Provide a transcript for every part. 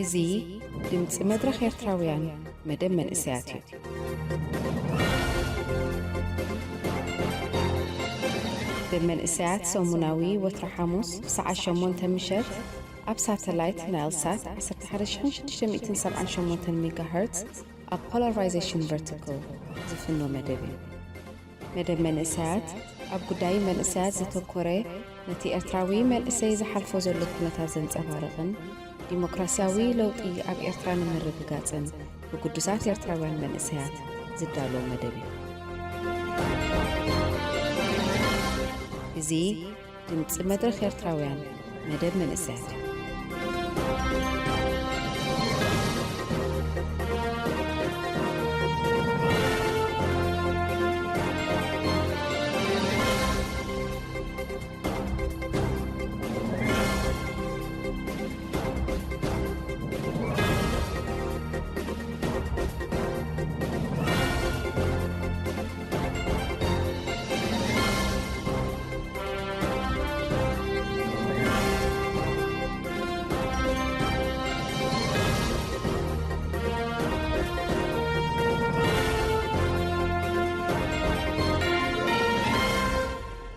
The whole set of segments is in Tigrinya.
እዚ ድምፂ መድረኽ ኤርትራውያን መደብ መንእሰያት እዩ። መደብ መንእሰያት ሰሙናዊ ወትሮ ሓሙስ ብሰዓት ሸሞንተ ምሸት ኣብ ሳተላይት ናይል ሳት ዓሰርተ ሓደ ሺሕ ሽዱሽተ ሚእትን ሰብዓን ሸሞንተን ሜጋሄርትዝ ኣብ ፖላራይዜሽን ቨርቲካል ዝፍኖ መደብ እዩ። መደብ መንእሰያት ኣብ ጉዳይ መንእሰያት ዘተኮረ፣ ነቲ ኤርትራዊ መንእሰይ ዝሓልፎ ዘሎ ኩነታት ዘንጸባርቕን ዲሞክራስያዊ ለውጢ ኣብ ኤርትራ ንምርግጋጽን ብግዱሳት ኤርትራውያን መንእሰያት ዝዳሎ መደብ እዩ። እዚ ድምጺ መድረኽ ኤርትራውያን መደብ መንእሰያት እዩ።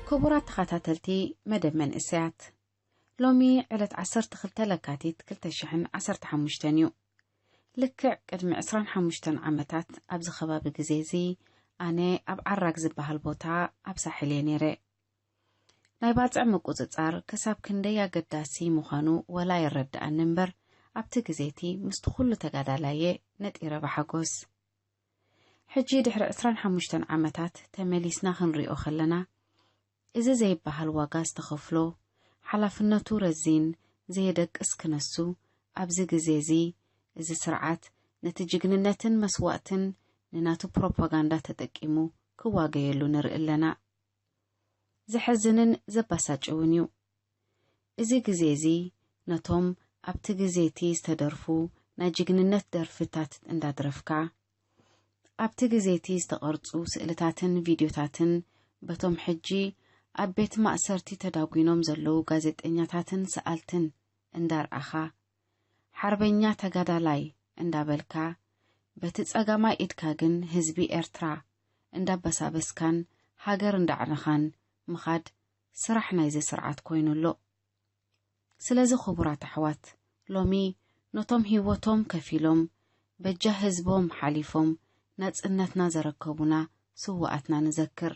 ክቡራት ተኸታተልቲ መደብ መንእሰያት፣ ሎሚ ዕለት ዓሰርተ ክልተ ለካቲት ክልተ ሽሕን ዓሰርተ ሓሙሽተን እዩ። ልክዕ ቅድሚ ዕስራን ሓሙሽተን ዓመታት ኣብዚ ከባቢ ግዜ እዚ ኣነ ኣብ ዓራግ ዝበሃል ቦታ ኣብ ሳሕል እየ ነይረ። ናይ ባጽዕ ምቁጽጻር ክሳብ ክንደይ ኣገዳሲ ምዃኑ ወላ ኣይረድኣኒ እምበር፣ ኣብቲ ግዜ እቲ ምስቲ ኩሉ ተጋዳላየ ነጢረ ብሓጎስ። ሕጂ ድሕሪ ዕስራን ሓሙሽተን ዓመታት ተመሊስና ክንሪኦ ከለና፣ እዚ ዘይበሃል ዋጋ ዝተኸፍሎ፣ ሓላፍነቱ ረዚን፣ ዘየደቅስ ክነሱ፣ ኣብዚ ግዜ እዚ፣ እዚ ስርዓት ነቲ ጅግንነትን መስዋእትን ንናቱ ፕሮፓጋንዳ ተጠቂሙ ክዋገየሉ ንርኢ ኣለና። ዘሐዝንን ዘባሳጭውን እዩ። እዚ ግዜ እዚ ነቶም ኣብቲ ግዜ እቲ ዝተደርፉ ናይ ጅግንነት ደርፍታት እንዳድረፍካ፣ ኣብቲ ግዜ እቲ ዝተቐርጹ ስእልታትን ቪድዮታትን በቶም ሕጂ ኣብ ቤት ማእሰርቲ ተዳጒኖም ዘለዉ ጋዜጠኛታትን ሰኣልትን እንዳርኣኻ፣ ሓርበኛ ተጋዳላይ እንዳበልካ፣ በቲ ጸጋማይ ኢድካ ግን ህዝቢ ኤርትራ እንዳበሳበስካን ሃገር እንዳዕነኻን ምኻድ ስራሕ ናይዚ ስርዓት ኮይኑ ኣሎ። ስለዚ ክቡራት ኣሕዋት፣ ሎሚ ነቶም ህይወቶም ከፊሎም በጃ ህዝቦም ሓሊፎም ናጽነትና ዘረከቡና ስዉኣትና ንዘክር።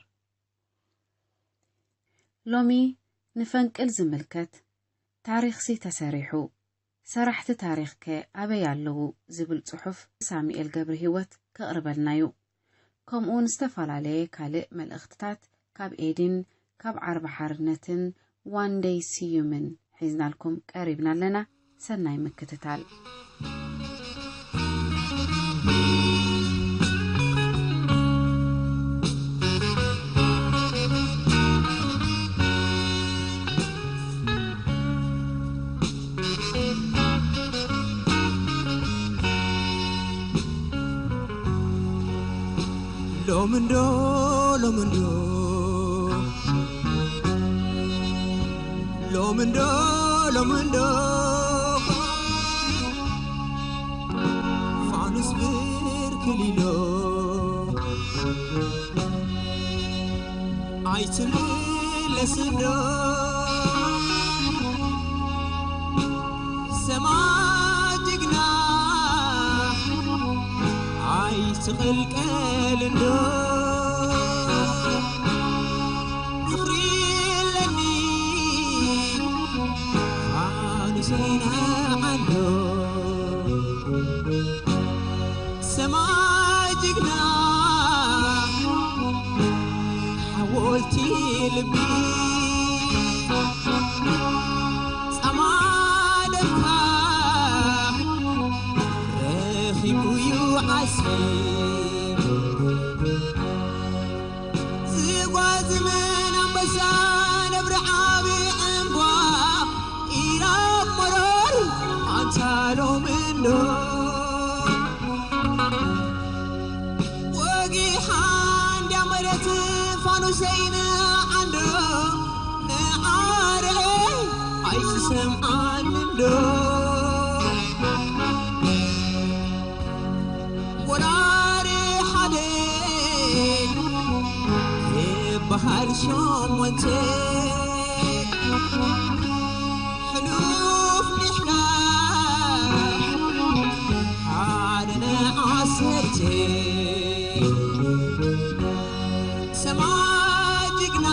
ሎሚ ንፈንቅል ዝምልከት ታሪኽሲ ተሰሪሑ፣ ሰራሕቲ ታሪኽከ ኣበይ ኣለዉ ዝብል ጽሑፍ ሳሙኤል ገብረሂወት ከቕርበልና እዩ። ከምኡውን ዝተፈላለየ ካልእ መልእኽትታት ካብ ኤዲን ካብ ዓርቢ ሓርነትን ዋን ደይ ስዩምን ሒዝናልኩም ቀሪብና ኣለና። ሰናይ ምክትታል። ሎምንዶ ሎምንዶ ሎምንዶ ሎምንዶ ፋኑስ ብርክሊሎ ኣይትምለስንዶ ሰማይ ጅግና ኣይትቕልቀልንዶ ፍቕሪ ኣለኒ ፋኑሰይ ንዓንዶ ሰማይ ጅግና ሓወልቲ ልቢ ጸማደልካ ረኺቡ ዩ ዓስቢ ዝጓዝምን ኣንበሳ ነብሪ ዓቢ ዕምባ ኢራብ መሮር ኣንታ ሎምንዶ ወጊሓ እንድያ መሬት ፋኑሰይ ንዓንዶ ንዓርኤ ኣይትሰምዓንንዶ ወራሪ ሓደ ይበሃል ሸሞንተ፣ ሕሉፍ ምሕራር ሓደ ንዓሰርተ። ሰማይ ጅግና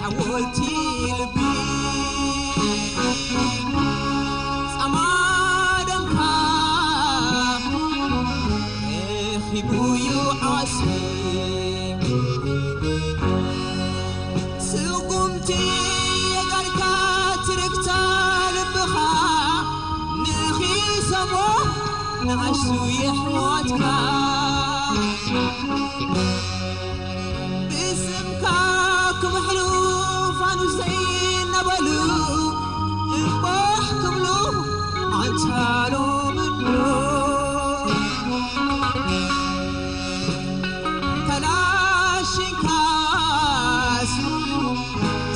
ሓወልቲ ልቢ ጻማ ደምካ ረኺቡ ዩ ዓስቢ። ስጉምቲ የጋርካ ትርክታ ልብኻ ንኺሰሞ ንኣሽቱ የሕዋትካ ብስምካ ክምሕሉ ፋኑሰይ እናበሉ እምባሕ ክብሉ ኣንቻሎም እንዶ። ከላሽንካስ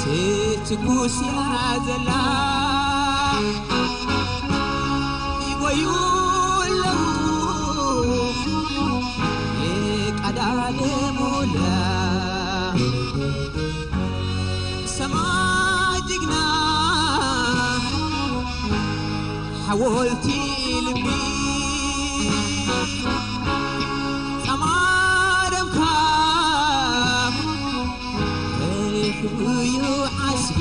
ትትኩስ እያ ዘላ። ይጎዩ ኣለዉ የቀዳድሙላ። ሰማይ ጅግና ሓወልቲ ልቢ ጻማ ደምካ ረኺቡ ዩ ዓስቢ።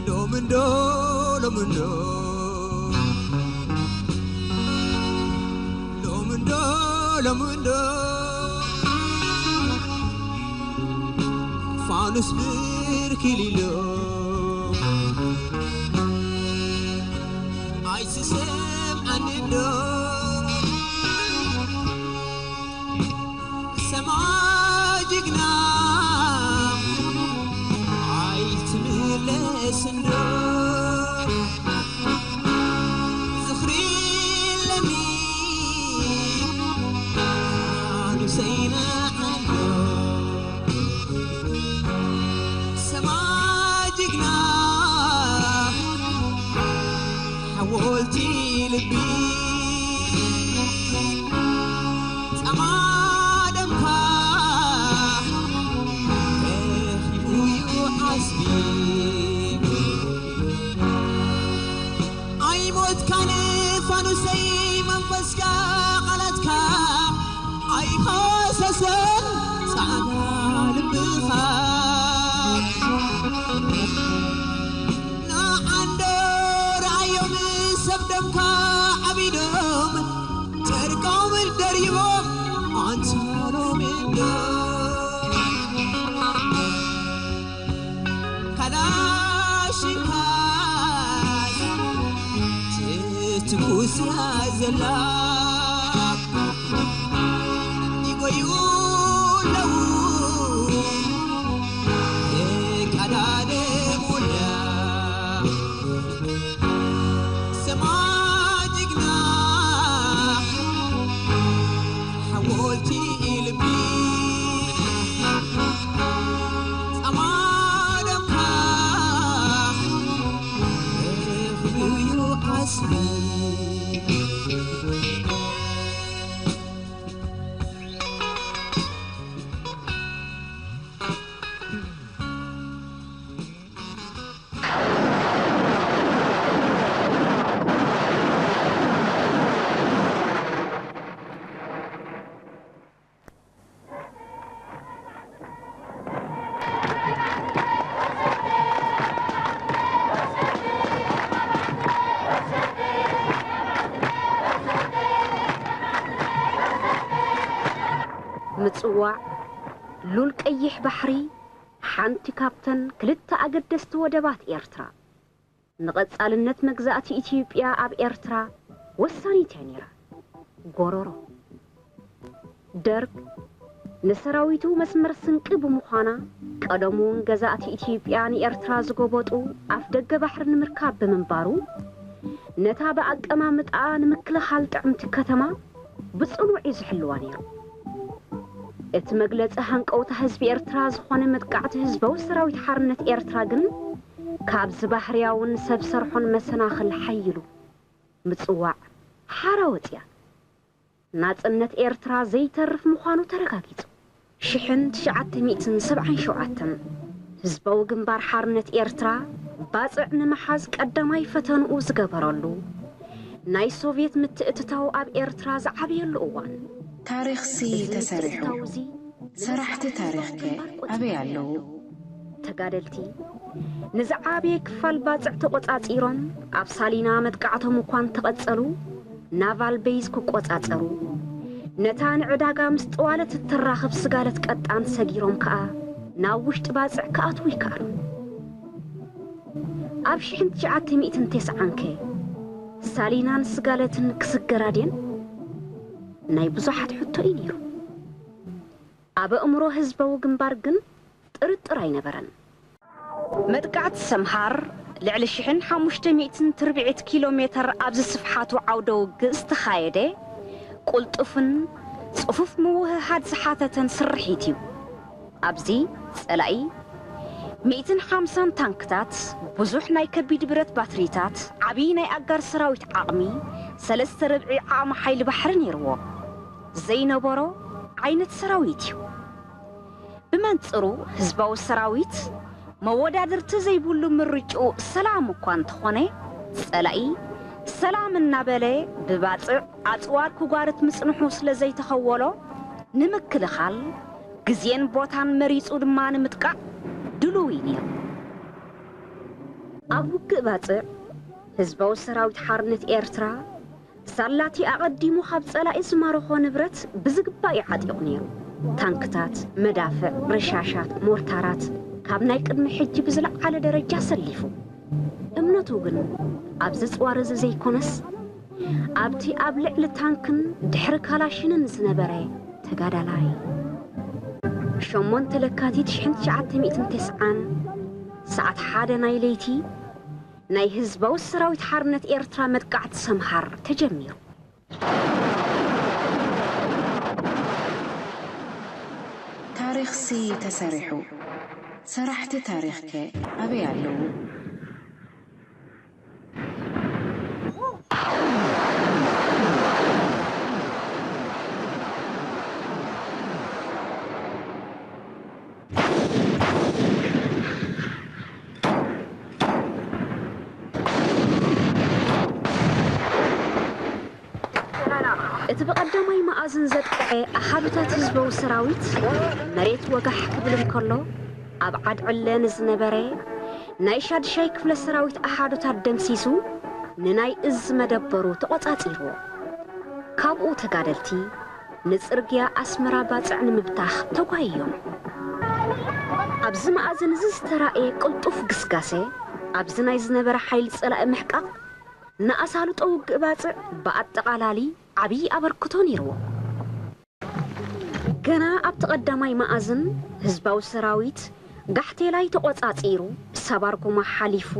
ሎምንዶ ሎምንዶ ሎምንዶ ሎምንዶ ፋኑስ ብርክሊሎ ኣይስሰምዓኒ እንዶ ሰማይ ጅግና ኣይትምለስ እንዶ ዝኽሪ ለሚ ንሰይና ኣሎ ሰማይ ጅግና ሓወልቲ ልቢ ጻማ ደምካ ረኺቡ ዩ ዓስቢ። ኣይሞትካን ፋኑሰይ መንፈስካ ቃላትካ ኣይኸሰሰን ጻዕዳ ልብኻ ንዓንዶ ረኣዮም ሰብ ደምካ ዓቢዶም ጨርቆም ደሪቦም ኣንቻሎም እንዶ ካላሽንካ ትትኩስ እያ ዘላ ይጎዩ ኣለዉ የቀዳደሙላ ሰማይ ጅግና ሓወልቲ ልቢ ጻማ ደምካ ረኺቡ ዩ ዓስቢ። ምጽዋዕ ሉል ቀይሕ ባሕሪ፣ ሓንቲ ካብተን ክልተ ኣገደስቲ ወደባት ኤርትራ። ንቐጻልነት መግዛእቲ ኢትዮጵያ ኣብ ኤርትራ ወሳኒት እያ ነይራ። ጎሮሮ። ደርግ ንሰራዊቱ መስመር ስንቂ ብምዃና፣ ቀደሙ እውን ገዛእቲ ኢትዮጵያ ንኤርትራ ዝጎበጡ ኣፍደገ ባሕሪ ንምርካብ ብምንባሩ፣ ነታ ብኣቀማምጣኣ ንምክልኻል ጥዕምቲ ከተማ ብጽኑዕ እዩ ዝሕልዋ ነይሩ። እቲ መግለጺ ሃንቀውታ ህዝቢ ኤርትራ ዝኾነ መጥቃዕቲ ህዝባዊ ሰራዊት ሓርነት ኤርትራ ግን፣ ካብዚ ባህርያውን ሰብ ሰርሖን መሰናኽል ሓይሉ ምጽዋዕ ሓራ ወጽያ። ናጽነት ኤርትራ ዘይተርፍ ምዃኑ ተረጋጊጹ። ሽሕን ትሽዓተ ሚእትን ሰብዓን ሸውዓተን ህዝባዊ ግንባር ሓርነት ኤርትራ ባጽዕ ንምሓዝ ቀዳማይ ፈተንኡ ዝገበረሉ፣ ናይ ሶቭየት ምትእትታው ኣብ ኤርትራ ዝዓበየሉ እዋን። ታሪኽሲ እዚ ተሰሪሑ። ምትእትታው እዚ ሰራሕቲ ታሪኽከ ኣበይ ኣለዉ? ተጋደልቲ ንዝዓበየ ክፋል ባጽዕ ተቖጻጺሮም ኣብ ሳሊና መጥቃዕቶም እኳ እንተቐጸሉ፣ ናቫል ቤዝ ክቆጻጸሩ፣ ነታ ንዕዳጋ ምስ ጠዋለት እትራኸብ ስጋለት ቀጣን ሰጊሮም ከኣ ናብ ውሽጢ ባጽዕ ክኣትዉ ይከኣሉ። ኣብ ሽሕን ትሽዓተ ሚእትን ተስዓን ከ ሳሊናን ስጋለትን ክስገራ ድየን? ናይ ብዙሓት ሕቶ እዩ ነይሩ። ኣብ ኣእምሮ ህዝባዊ ግምባር ግን ጥርጥር ኣይነበረን። መጥቃዕቲ ሰምሃር ልዕሊ ሽሕን ሓሙሽተ ሚእትን ትርብዒት ኪሎ ሜተር ኣብ ዝስፍሓቱ ዓውደ ውግእ ዝተኻየደ፣ ቁልጡፍን ጽፉፍ ምውህሃድ ዝሓተተን ስርሒት እዩ። ኣብዚ ጸላኢ ሚእትን ሓምሳን ታንክታት፣ ብዙሕ ናይ ከቢድ ብረት ባትሪታት፣ ዓቢ ናይ ኣጋር ሰራዊት ዓቕሚ፣ ሰለስተ ርብዒ ዓቕሚ ሓይሊ ባሕሪ ነይርዎ። ዘይነበሮ ዓይነት ሰራዊት እዩ። ብመንጽሩ ህዝባዊ ሰራዊት መወዳድርቲ ዘይብሉ ምርጭኡ ሰላም እኳ እንተኾነ፣ ጸላኢ ሰላም እናበለ ብባጽዕ ኣጽዋር ክጓርት ምጽንሑ ስለ ዘይተኸወሎ፣ ንምክልኻል ግዜን ቦታን መሪጹ ድማ ንምጥቃዕ ድሉው እዩ ነይሩ። ኣብ ውግእ ባጽዕ፣ ህዝባዊ ሰራዊት ሓርነት ኤርትራ ሳላቲ ኣቐዲሙ ካብ ጸላኢ ዝማረኾ ንብረት ብዝግባእ እዩ ዓጢቑ ነይሩ። ታንክታት፣ መዳፍዕ፣ ረሻሻት፣ ሞርታራት ካብ ናይ ቅድሚ ሕጂ ብዝለዓለ ደረጃ ሰሊፉ። እምነቱ ግን ኣብዚ ጽዋር እዚ ዘይኮነስ፣ ኣብቲ ኣብ ልዕሊ ታንክን ድሕሪ ካላሽንን ዝነበረ ተጋዳላይ። ሸሞንተ ለካቲት ሽሕን ትሽዓተ ሚእትን ተስዓን ሰዓት ሓደ ናይ ለይቲ ናይ ህዝባዊ ሰራዊት ሓርነት ኤርትራ መጥቃዕቲ ሰምሃር ተጀሚሩ። ታሪኽሲ ተሰሪሑ፣ ሰራሕቲ ታሪኽከ ኣበይ ኣለዉ? እቲ ብቐዳማይ መኣዝን ዘጥቅዐ ኣሃዱታት ህዝባዊ ሰራዊት መሬት ወጋሕ ክብል እንከሎ፣ ኣብ ዓድ ዕለ ንዝነበረ ናይ ሻድሻይ ክፍለ ሰራዊት ኣሃዱታት ደምሲሱ፣ ንናይ እዝ መደበሩ ተቖጻጺርዎ። ካብኡ ተጋደልቲ ንጽርግያ ኣስመራ ባጽዕ ንምብታኽ ተጓይዮም። ኣብዚ መኣዝን እዚ ዝተራእየ ቅልጡፍ ግስጋሴ፣ ኣብዚ ናይ ዝነበረ ሓይሊ ጸላኢ ምሕቃቕ፣ ንኣሳልጦ ውግእ ባጽዕ ብኣጠቓላሊ ዓብዪ ኣበርክቶ ነይርዎ። ገና ኣብቲ ቀዳማይ መኣዝን፣ ህዝባዊ ሰራዊት ጋሕቴላይ ተቖጻጺሩ፣ ሳባርኩማ ሓሊፉ፣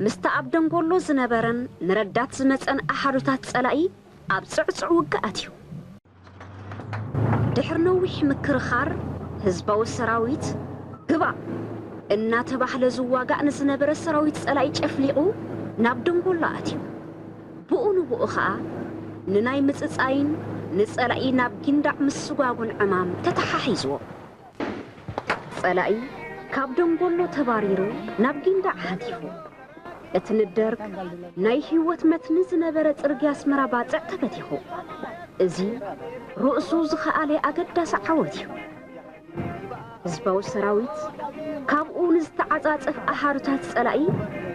ምስቲ ኣብ ደንጎሎ ዝነበረን ንረዳት ዝመጸን ኣሃዱታት ጸላኢ ኣብ ጽዕጹዕ ውግእ ኣትዩ። ድሕሪ ነዊሕ ምክርኻር፣ ህዝባዊ ሰራዊት ግባእ እናተባህለ ዝዋጋእ ንዝነበረ ሰራዊት ጸላኢ ጨፍሊቑ ናብ ደንጎሎ ኣትዩ። ብኡ ንብኡ ኸኣ ንናይ ምጽጻይን ንጸላኢ ናብ ጊንዳዕ ምስጓጉን ዕማም ተተሓሒዝዎ። ጸላኢ ካብ ደንጎሎ ተባሪሩ ናብ ጊንዳዕ ሃቲፉ። እቲ ንደርግ ናይ ህይወት መትኒ ዝነበረ ጽርግያ ኣስመራ ባጽዕ ተበቲኹ። እዚ ርእሱ ዝኸኣለ ኣገዳሲ ዓወት እዩ። ህዝባዊ ሰራዊት ካብኡ ንዝተዓጻጸፍ ኣሃዱታት ጸላኢ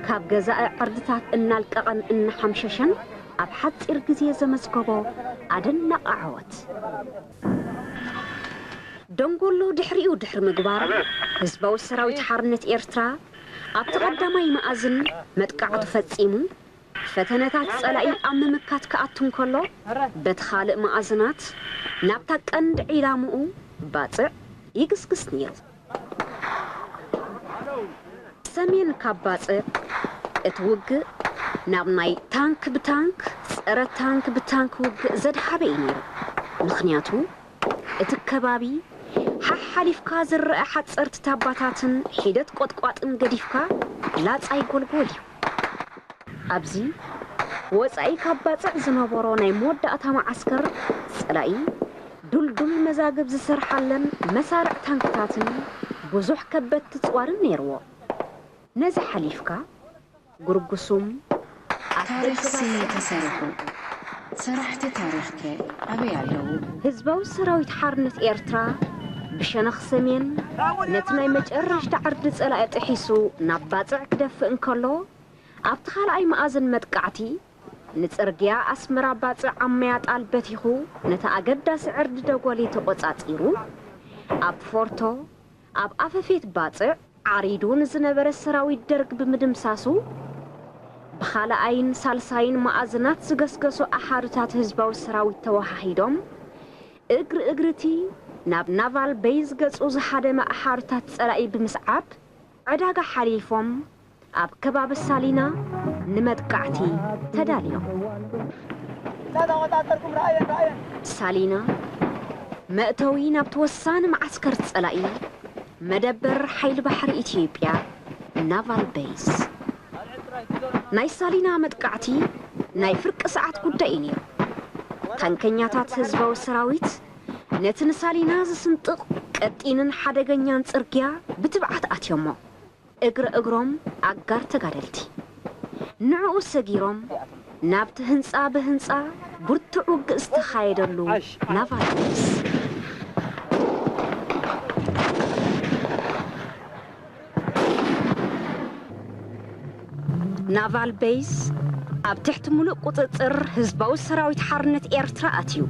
ካብ ገዛኢ ዓርድታት እናልቀቐን እናሓምሸሸን ኣብ ሓጺር ግዜ ዘመዝገቦ ኣደናቒ ዓወት። ደንጎሎ ድሕሪኡ ድሕሪ ምግባር፣ ህዝባዊ ሰራዊት ሓርነት ኤርትራ ኣብቲ ቀዳማይ መኣዝን መጥቃዕቱ ፈጺሙ፣ ፈተነታት ጸላኢ ኣብ ምምካት ክኣቱ እንከሎ፣ በቲ ካልእ መኣዝናት ናብታ ቀንዲ ዒላምኡ ባጽዕ ይግስግስ ነይሩ። ሰሜን ካብ ባጽዕ እቲ ውግእ ናብ ናይ ታንክ ብታንክ፣ ጸረ ታንክ ብታንክ ውግእ ዘድሃበ እዩ ነይሩ። ምኽንያቱ እቲ ከባቢ ሓሓሊፍካ ዝረኣ ሓጸርቲ ታባታትን ሒደት ቆጥቋጥን ገዲፍካ ላጻይ ጎልጎል እዩ። ኣብዚ ወጻኢ ካብ ባጽዕ ዝነበሮ ናይ መወዳእታ መዓስከር ጸላኢ ዱልዱል መዛግብ ዝሰርሓለን መሳርዕ ታንክታትን ብዙሕ ከበድቲ ጽዋርን ነይርዎ። ነዚ ሓሊፍካ ጉርጉሱም ኣፍ ደገ ታሪኽሲ ባጽዕ ተሰሪሑ። ሰራሕቲ ታሪኽከ ኣበይ ኣለዉ? ህዝባዊ ሰራዊት ሓርነት ኤርትራ ብሸነኽ ሰሜን ነቲ ናይ መጨረሽታ ዕርዲ ጸላኢ ጥሒሱ ናብ ባጽዕ ክደፍእ እንከሎ፣ ኣብቲ ካልኣይ መኣዝን መጥቃዕቲ ንጽርግያ ኣስመራ ባጽዕ ኣብ መያጣል በቲኹ ነቲ ኣገዳሲ ዕርዲ ደጎሊ ተቖጻጺሩ፣ ኣብ ፎርቶ ኣብ ኣፈፌት ባጽዕ ዓሪዱ ንዝነበረ ሰራዊት ደርግ ብምድምሳሱ፣ ብኻልኣይን ሳልሳይን መኣዝናት ዝገስገሱ ኣሃዱታት ህዝባዊ ሰራዊት ተወሃሂዶም፣ እግሪ እግሪ እቲ ናብ ናቫል ቤዝ ገጹ ዝሃደመ ኣሃዱታት ጸላኢ ብምስዓብ፣ ዕዳጋ ሓሊፎም ኣብ ከባቢ ሳሊና ንመጥቃዕቲ ተዳልዮም። ሳሊና መእተዊ ናብቲ ወሳኒ መዓስከር ጸላኢ፣ መደበር ሓይሊ ባሕሪ ኢትዮጵያ፣ ናቫል ቤዝ። ናይ ሳሊና መጥቃዕቲ ናይ ፍርቂ ሰዓት ጉዳይ እዩ ነይሩ። ታንከኛታት ህዝባዊ ሰራዊት ነቲ ንሳሊና ዝስንጥቕ ቀጢንን ሓደገኛን ጽርግያ ብትብዓት ኣትዮሞ። እግሪ እግሮም ኣጋር ተጋደልቲ ንዕኡ ሰጊሮም ናብቲ ህንጻ ብህንጻ ብርቱዕ ውግእ ዝተኻየደሉ ናቫል ቤዝ። ናቫል ቤዝ ኣብ ትሕቲ ምሉእ ቁጽጽር ህዝባዊ ሰራዊት ሓርነት ኤርትራ ኣትዩ።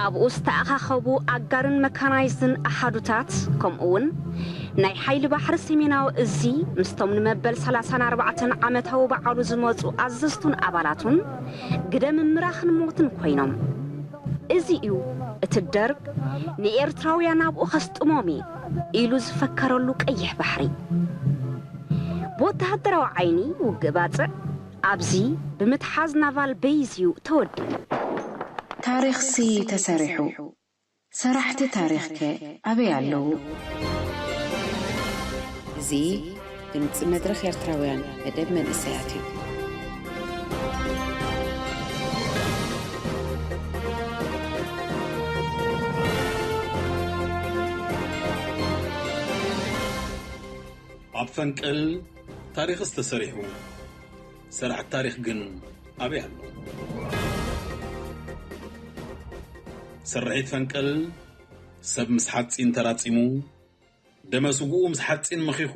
ኣብኡ ዝተኣኻኸቡ ኣጋርን መካናይዝድን ኣሃዱታት፣ ከምኡውን ናይ ሓይሊ ባሕሪ ሰሜናዊ እዚ ምስቶም ንመበል ሰላሳን ኣርባዕተን ዓመታዊ በዓሉ ዝመጹ ኣዘዝቱን ኣባላቱን ግደ ምምራኽን ሞትን ኮይኖም። እዚ እዩ እቲ ደርግ ንኤርትራውያን ኣብኡ ከስጥሞም እዩ ኢሉ ዝፈከረሉ ቀይሕ ባሕሪ። ብወተሃደራዊ ዓይኒ ውግእ ባጽዕ ኣብዚ ብምትሓዝ ናቫል ቤዝ እዩ ተወዲኡ። ታሪኽሲ ተሰሪሑ። ሰራሕቲ ታሪኽከ ኣበይ ኣለዉ? እዚ ድምጺ መድረኽ ኤርትራውያን መደብ መንእሰያት እዩ። ኣብ ፈንቅል ታሪኽስ ተሰሪሑ፣ ሰራሕቲ ታሪኽ ግን ኣበይ ኣለዉ? ስርሒት ፈንቅል ሰብ ምስ ሓጺን ተራጺሙ፣ ደመ ስግኡ ምስ ሓጺን መኺኹ፣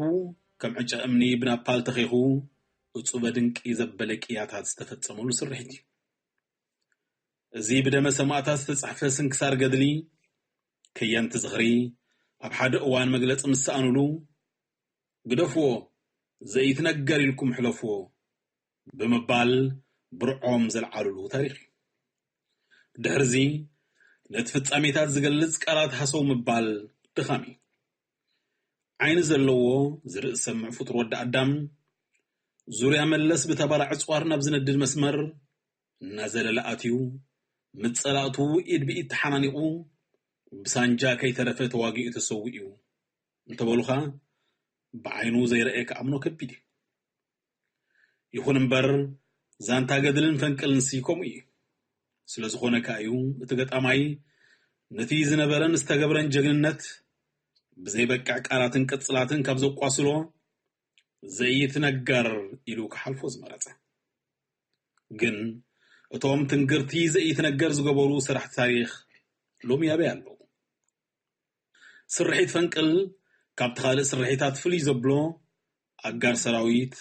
ከም ዕጨ እምኒ ብናፓል ተኺኹ፣ እጹበ ድንቂ ዘበለ ቅያታት ዝተፈጸመሉ ስርሒት እዩ። እዚ ብደመ ሰማእታት ዝተጻሕፈ ስንክሳር ገድሊ፣ ከየንቲ ዝኽሪ ኣብ ሓደ እዋን መግለጺ ምስ ሰኣኑሉ፣ "ግደፍዎ፣ ዘይትነገር ኢልኩም ሕለፍዎ" ብምባል ብርዖም ዘልዓሉሉ ታሪኽ እዩ። ድሕርዚ ነቲ ፍጻሜታት ዝገልጽ ቃላት ሃሰው ምባል ድኻም እዩ። ዓይኒ ዘለዎ ዝርኢ ዝሰምዕ ፍጡር ወዲ ኣዳም፣ ዙርያ መለስ ብተባራዕ ኣጽዋር ናብ ዝነድድ መስመር እናዘለለ ኣትዩ፣ ምስ ጸላእቱ ኢድ ብኢድ ተሓናኒቑ፣ ብሳንጃ ከይተረፈ ተዋጊኡ ተሰዊኡ እንተበሉኻ፣ ብዓይኑ ዘይረኣየ ክኣምኖ ከቢድ እዩ። ይኹን እምበር፣ ዛንታ ገድልን ፈንቅልንሲ ከምኡ እዩ። ስለ ዝኾነ ከኣ እዩ እቲ ገጣማይ ነቲ ዝነበረን ዝተገብረን ጀግንነት ብዘይበቅዕ ቃላትን ቅጽላትን ካብ ዘቋስሎ፣ ዘይትነገር ኢሉ ክሓልፎ ዝመረጸ። ግን እቶም ትንግርቲ ዘይትነገር ዝገበሩ ሰራሕቲ ታሪኽ ሎሚ ኣበይ ኣለዉ? ስርሒት ፈንቅል ካብቲ ካልእ ስርሒታት ፍልይ ዘብሎ፣ ኣጋር ሰራዊት፣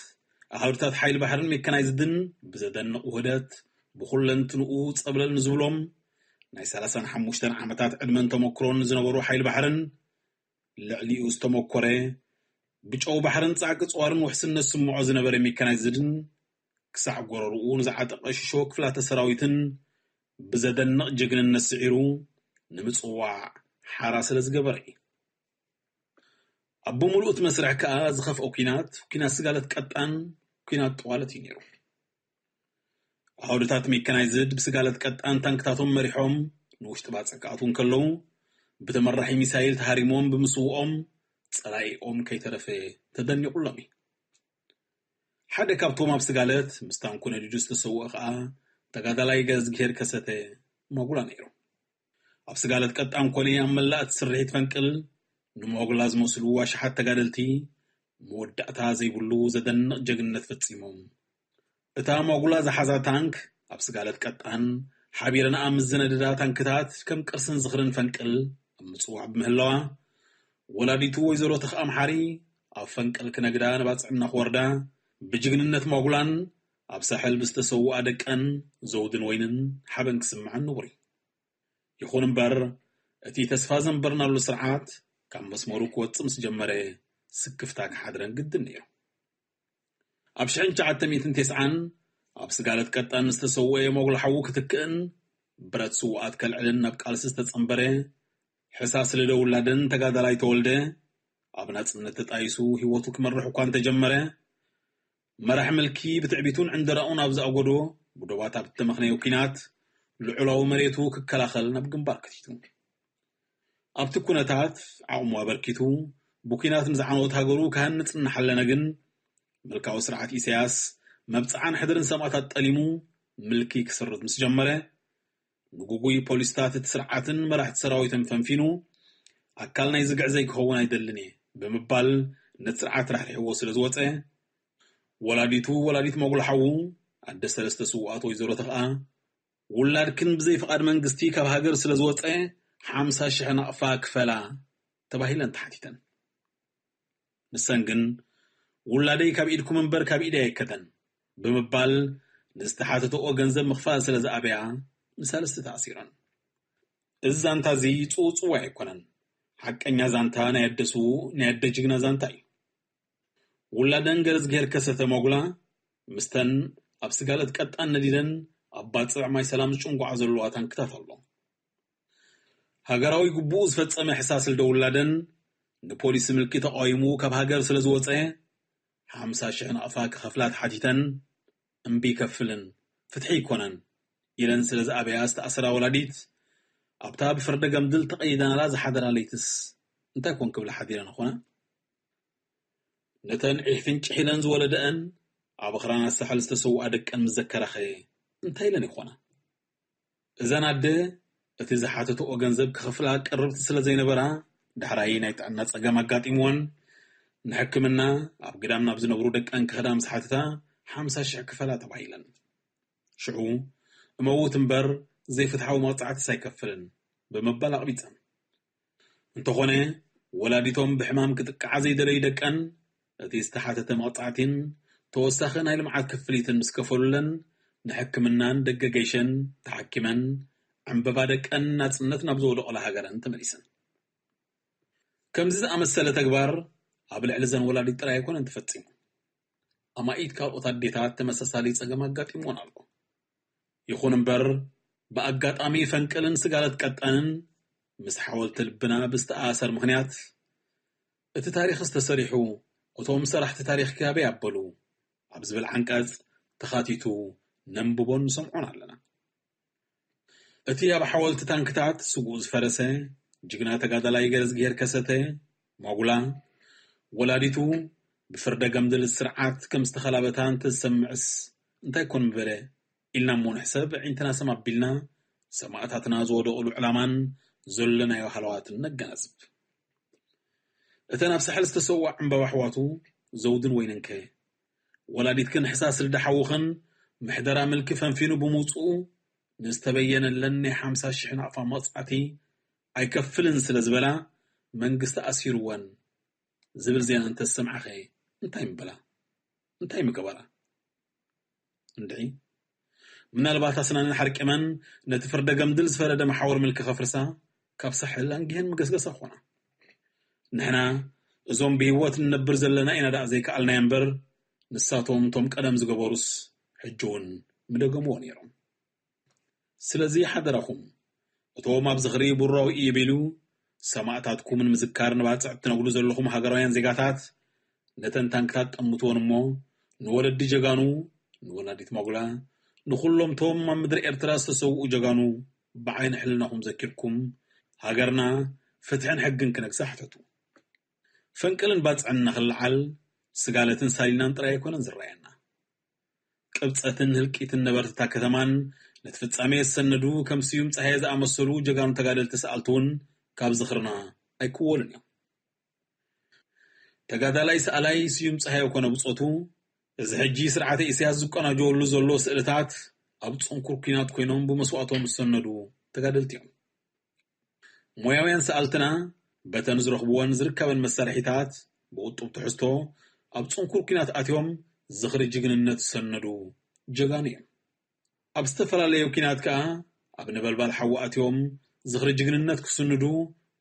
ኣሃዱታት ሓይሊ ባሕርን ሜካናይዝድን ብዘደንቕ ውህደት ብኹለንትንኡ ጸብለል ንዝብሎም ናይ ሰላሳን ሓሙሽተን ዓመታት ዕድመን ተመክሮን ዝነበሩ ሓይሊ ባሕርን ልዕሊኡ ዝተመኮረ ብጨው ባሕርን ጻዕቂ ጽዋርን ውሕስነት ስምዖ ዝነበረ ሜካናይዝድን ክሳዕ ጎረርኡ ንዝዓጠቐ ሽሾ ክፍላተ ሰራዊትን ብዘደንቕ ጅግንነት ስዒሩ ንምጽዋዕ ሓራ ስለ ዝገበረ እዩ። ኣብ ብምሉእ እቲ መስርሕ ከኣ ዝኸፍኦ ኲናት፣ ኲናት ስጋለት ቀጣን፣ ኲናት ጠዋለት እዩ ነይሩ። ኣውድታት ሜካናይዝድ ብስጋለት ቀጣን ታንክታቶም መሪሖም ንውሽጢ ባጽዕ ክኣትዉ እንከለዉ፣ ብተመራሒ ሚሳይል ተሃሪሞም ብምስውኦም ጸላኢኦም ከይተረፈ ተደኒቑሎም እዩ። ሓደ ካብቶም ኣብ ስጋለት ምስ ታንኩ ነዲዱ ዝተሰውአ ኸኣ ተጋዳላይ ገዝግሄር ከሰተ ማጉላ ነይሩ። ኣብ ስጋለት ቀጣን ኮነ ኣብ መላእቲ ስርሒት ፈንቅል ንማጉላ ዝመስሉ ኣሽሓት ተጋደልቲ መወዳእታ ዘይብሉ ዘደንቕ ጀግንነት ፈጺሞም። እታ ማጉላ ዝሓዛ ታንክ ኣብ ስጋለት ቀጣን ሓቢረንኣ ምስ ዝነደዳ ታንክታት ከም ቅርስን ዝኽርን ፈንቅል ኣብ ምጽዋዕ ብምህላዋ፣ ወላዲቱ ወይዘሮ ተኽኣ ኣምሓሪ ኣብ ፈንቅል ክነግዳ ንባጽዕ እናኽወርዳ ብጅግንነት ማጉላን ኣብ ሳሕል ብዝተሰውኣ ደቀን ዘውድን ወይንን ሓበን ክስምዐን ንቡር እዩ። ይኹን እምበር፣ እቲ ተስፋ ዘንበርናሉ ስርዓት ካብ መስመሩ ክወጽእ ምስ ጀመረ፣ ስክፍታ ክሓድረን ግድን ነይሩ። ኣብ ሽሕን ትሽዓተ ሚእትን ተስዓን ኣብ ስጋለት ቀጣን ዝተሰወኤ መጉል ሓዉ ክትክእን፣ ብረት ስውኣት ከልዕልን ናብ ቃልሲ ዝተጸንበረ ሕሳስ ልደ ውላደን ተጋዳላይ ተወልደ፣ ኣብ ናጽነት ተጣይሱ ህይወቱ ክመርሕ እኳ እንተጀመረ፣ መራሕ ምልኪ ብትዕቢቱን ዕንደራኡን ኣብ ዝኣጎዶ ብዶባት ኣብ እተመኽነዮ ኲናት ልዑላዊ መሬቱ ክከላኸል ናብ ግንባር ከቲቱ። ኣብቲ ኩነታት ዓቕሙ ኣበርኪቱ ብኲናት ንዝዓነወት ሃገሩ ክሃንጽ እናሓለነ ግን፣ ምልካዊ ስርዓት ኢሳያስ መብጽዓን ሕድርን ሰማእታት ጠሊሙ ምልኪ ክስርት ምስ ጀመረ፣ ንጉጉይ ፖሊስታት እቲ ስርዓትን መራሕቲ ሰራዊትን ፈንፊኑ፣ ኣካል ናይዚ ግዕዘይ ክኸውን ኣይደልን እየ ብምባል ነቲ ስርዓት ራሕሪሕዎ ስለ ዝወጸ፣ ወላዲቱ ወላዲት መጉል ሓዉ ኣደ ሰለስተ ስውኣት ወይዘሮ ተኽኣ፣ ውላድክን ብዘይ ፍቓድ መንግስቲ ካብ ሃገር ስለ ዝወጸ ሓምሳ ሽሕ ናቕፋ ክፈላ ተባሂለን ተሓቲተን። ንሰን ግን፣ ውላደይ ካብ ኢድኩም እምበር ካብ ኢደይ ኣይከደን ብምባል ንዝተሓተተኦ ገንዘብ ምኽፋል ስለ ዝኣበያ ንሳልስቲ ተኣሲረን። እዚ ዛንታ እዚ ጽውጽዋይ ኣይኮነን። ሓቀኛ ዛንታ ናይ ኣደ ስዉእ፣ ናይ ኣደ ጅግና ዛንታ እዩ። ውላደን ገረዝግሄር ከሰተ ሞጉላ ምስተን ኣብ ስጋለት ቀጣን ነዲደን ኣብ ባጽዕ ማይ ሰላም ዝጭንጓዓ ዘለዋ ታንክታት ኣሎ። ሃገራዊ ግቡኡ ዝፈጸመ ሕሳስ ልደ ውላደን ንፖሊሲ ምልኪ ተቃዊሙ ካብ ሃገር ስለ ዝወጸ፣ ሓምሳ ሽሕ ናቕፋ ክኸፍላ ተሓቲተን፣ እምቢ ከፍልን፣ ፍትሒ ኣይኮነን ኢለን ስለ ዝኣበያ ዝተኣሰራ ወላዲት፣ ኣብታ ብፍርደ ገምድል ተቐይደናላ ዝሓደራ ለይትስ እንታይ ኮን ክብላ ሓዲረን ኾና? ነተን ዒሕፍንጭሕ ኢለን ዝወለደአን ኣብ ኣኽራናት ሳሕል ዝተሰውኣ ደቀን ምስ ዘከራኸ እንታይ ኢለን ይኾና? እዘን ኣደ እቲ ዝሓተትኦ ገንዘብ ክኸፍላ ቅርብቲ ስለ ዘይነበራ፣ ዳሕራይ ናይ ጥዕና ጸገም ኣጋጢምወን ንሕክምና ኣብ ግዳም ናብ ዝነብሩ ደቀን ክኸዳ ምስ ሓተታ፣ ሓምሳ ሽሕ ክፈላ ተባሂለን። ሽዑ እመውት እምበር ዘይፍትሓዊ መቕጻዕትስ ኣይከፍልን ብምባል ኣቕቢጸን። እንተኾነ፣ ወላዲቶም ብሕማም ክጥቅዓ ዘይደለዩ ደቀን፣ እቲ ዝተሓተተ መቕጻዕቲን ተወሳኺ ናይ ልምዓት ክፍሊትን ምስ ከፈሉለን፣ ንሕክምናን ደገ ገይሸን ተሓኪመን፣ ዕምበባ ደቀን ናጽነት ናብ ዝወደቐላ ሃገረን ተመሊሰን። ከምዚ ዝኣመሰለ ተግባር ኣብ ልዕሊ ዘን ወላዲት ጥራይ ኣይኮነን ተፈጺሙ። ኣማኢት ካልኦት ኣዴታት ተመሳሳሊ ጸገም ኣጋጢምዎን ኣሎ። ይኹን እምበር፣ ብኣጋጣሚ ፈንቅልን ስጋለት ቀጣንን ምስ ሓወልቲ ልብና ብዝተኣሳሰር ምኽንያት፣ እቲ ታሪኽስ ተሰሪሑ፣ እቶም ሰራሕቲ ታሪኽ ከ ኣበይ ኣበሉ? ኣብ ዝብል ዓንቀጽ ተኻቲቱ ነንብቦን ንሰምዖን ኣለና። እቲ ኣብ ሓወልቲ ታንክታት ስጉኡ ዝፈረሰ ጅግና ተጋዳላይ ገረዝግሄር ከሰተ ማጉላ፣ ወላዲቱ ብፍርደ ገምድል ስርዓት ከም ዝተኸላበታ እንተዝሰምዕስ እንታይ ኮን ምበለ ኢልና እሞ ንሕሰብ፣ ኣዒንትና ሰም ኣቢልና ሰማእታትና ዝወደቑሉ ዕላማን ዘለናዮ ሃለዋትን ነገናዝብ። እተን ኣብ ሳሕል ዝተሰውኣ ዕምባባ ኣሕዋቱ ዘውድን ወይንንከ? ወላዲትክን ሕሳስ ልደ ሓውኽን ምሕደራ ምልኪ ፈንፊኑ ብምውጽኡ ንዝተበየነለን ናይ ሓምሳ ሽሕ ናቕፋ መቕጻዕቲ ኣይከፍልን ስለ ዝበላ መንግስቲ ኣሲርወን ዝብል ዜና እንተዝሰምዓኸ እንታይ ምበላ? እንታይ ምገበራ? እንድዒ፣ ምናልባት ኣስናነን ሓርቂመን ነቲ ፍርደ ገምድል ዝፈረደ መሓውር ምልኪ ከፍርሳ ካብ ሳሕል ኣንጊሀን ምገስገሳ ኾና። ንሕና እዞም ብህይወት ንነብር ዘለና ኢና ደኣ ዘይከኣልናዮ እምበር፣ ንሳቶም እቶም ቀደም ዝገበሩስ ሕጂ እውን ምደገምዎ ነይሮም። ስለዚ ሓደራኹም፣ እቶም ኣብ ዝኽሪ ቡራዊ ኢዮቤልዩ ሰማእታትኩም ንምዝካር ንባጽዕ እትነግዱ ዘለኹም ሃገራውያን ዜጋታት፣ ነተን ታንክታት ጠምትወን እሞ፣ ንወለዲ ጀጋኑ፣ ንወላዲት ማጉላ፣ ንኹሎም እቶም ኣብ ምድሪ ኤርትራ ዝተሰውኡ ጀጋኑ ብዓይኒ ሕልናኹም ዘኪርኩም፣ ሃገርና ፍትሕን ሕግን ክነግሳ ሕተቱ። ፈንቅልን ባጽዕን እናኽልዓል፣ ስጋለትን ሳሊናን ጥራይ ኣይኮነን ዝረኣየና። ቅብጸትን ህልቂትን ነበርቲ እታ ከተማን ነቲ ፍጻሜ ዝሰነዱ ከም ስዩም ጸሃየ ዝኣመሰሉ ጀጋኑ ተጋደልቲ ሰኣልቲ እውን ካብ ዝኽርና ኣይክወሉን እዮም። ተጋዳላይ ሰኣላይ ስዩም ጸሃየ ኮነ ብጾቱ፣ እዚ ሕጂ ስርዓተ ኢሳያስ ዝቆናጀወሉ ዘሎ ስእልታት ኣብ ጽንኩር ኲናት ኮይኖም ብመስዋእቶም ዝሰነዱ ተጋደልቲ እዮም። ሞያውያን ሰኣልትና በተን ዝረኽብዎን ዝርከበን መሳርሒታት ብቕጡብ ትሕዝቶ ኣብ ጽንኩር ኲናት ኣትዮም ዝኽሪ ጅግንነት ዝሰነዱ ጀጋኑ እዮም። ኣብ ዝተፈላለዩ ኲናት ከኣ ኣብ ነበልባል ሓዊ ኣትዮም ዝኽሪ ጅግንነት ክስንዱ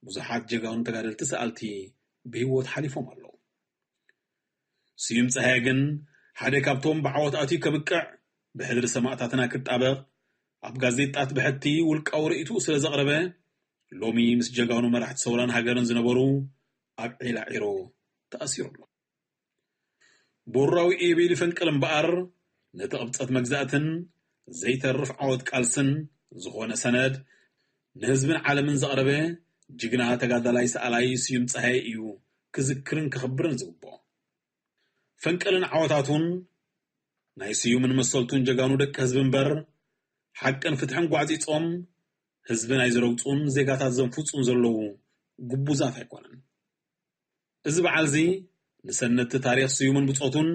ብዙሓት ጀጋኑ ተጋደልቲ ሰኣልቲ ብህይወት ሓሊፎም ኣለዉ። ስዩም ጸሃየ ግን ሓደ ካብቶም ብዓወት ኣትዩ ከብቅዕ፣ ብሕድሪ ሰማእታትና ክጣበቕ፣ ኣብ ጋዜጣት ብሕቲ ውልቃዊ ርእይትኡ ስለ ዘቕረበ፣ ሎሚ ምስ ጀጋኑ መራሕቲ ሰውራን ሃገርን ዝነበሩ ኣብ ዒላዒሮ ተኣሲሩ ኣሎ። ቦራዊ ኢዮቤልዩ ፈንቅል እምበኣር፣ ነቲ ቅብጸት መግዛእትን ዘይተርፍ ዓወት ቃልስን ዝኾነ ሰነድ፣ ንህዝብን ዓለምን ዘቕረበ ጅግና ተጋዳላይ ሰኣላይ ስዩም ጸሃየ እዩ ክዝክርን ክኽብርን ዝግብኦ። ፈንቅልን ዓወታቱን ናይ ስዩምን መሰልቱን ጀጋኑ ደቂ ህዝቢ እምበር፣ ሓቅን ፍትሕን ጓዕጺጾም ህዝቢ ናይ ዝረግጹን ዜጋታት ዘንፍጹን ዘለዉ ግቡዛት ኣይኮነን። እዚ በዓል እዚ ንሰነድቲ ታሪኽ ስዩምን ብጾቱን